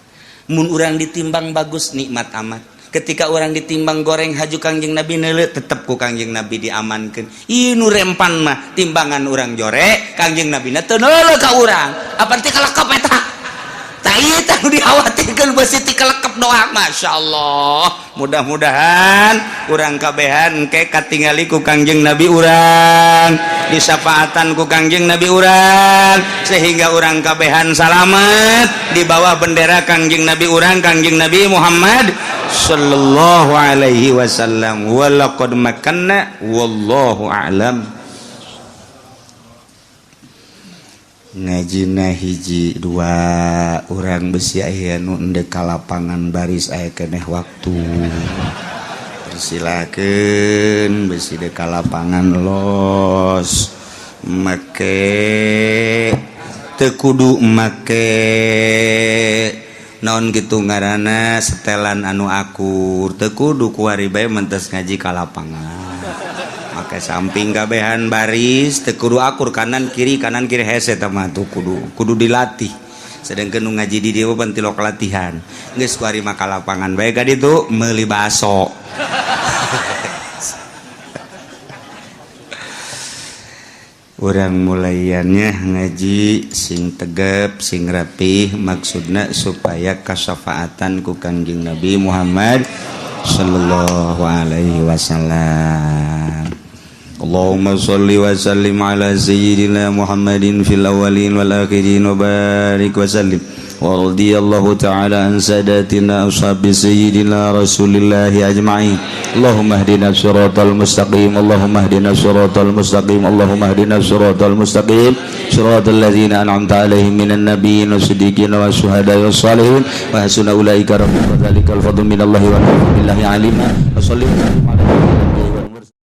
Mun urang ditimbang bagus nikmat amat. Ketika orang ditimbang goreng haju Kangjeng Nabi neuleuh tetep ku Kangjeng Nabi diamankeun. Ieu nu rempan mah timbangan urang jore, Kangjeng Nabi na teu neuleuh ka urang. Apa teh kalekep eta? Tah ieu tah nu dikhawatirkeun beusi ti kalekep doa. Masyaallah. Mudah-mudahan urang kabehan engke katingali ku Kangjeng Nabi urang, disafaatan ku Kangjeng Nabi urang, sehingga urang kabehan salamet di bawah bendera Kangjeng Nabi urang, Kangjeng Nabi Muhammad sallallahu alaihi wasallam. Walaqad makanna wallahu a'lam. Ngajina hiji dua urang besi aya nu endek ka lapangan baris aya keneh waktu. Persilakeun besi dek ka lapangan los make teu kudu make naon gitu ngaranna setelan anu akur, teu kudu kuari bae mentes ngaji ka lapangan. Make samping kabehan baris teu kudu akur kanan kiri hese tah mah tuh kudu dilatih. Sedangkan nu ngaji di dieu pan tilok latihan. Geus kuari mah ka lapangan bae ka ditu meuli baso. Urang mulaiannya ngaji sing tegep sing rapih, maksudna supaya kasafaatan ku Kangjeng Nabi Muhammad sallallahu alaihi wasallam. Allahumma sholli wa sallim ala sayyidina Muhammadin fil awwalin wal akhirin wa barik wa sallim. Wa radiyallahu ta'ala an sadatina ashabi sayyidina Rasulillahi ajma'in. Allahumma hdina siratal mustaqim, Allahumma hdina siratal mustaqim, Allahumma hdina siratal mustaqim, siratal ladzina an'amta alaihim minan nabiyyin wasiddiqin wasyuhada'i wassalihin wa hasuna ulaika rafiqa. Dzalikal fadlu minallahi wa billahi alima. Wa salli wa sallim ala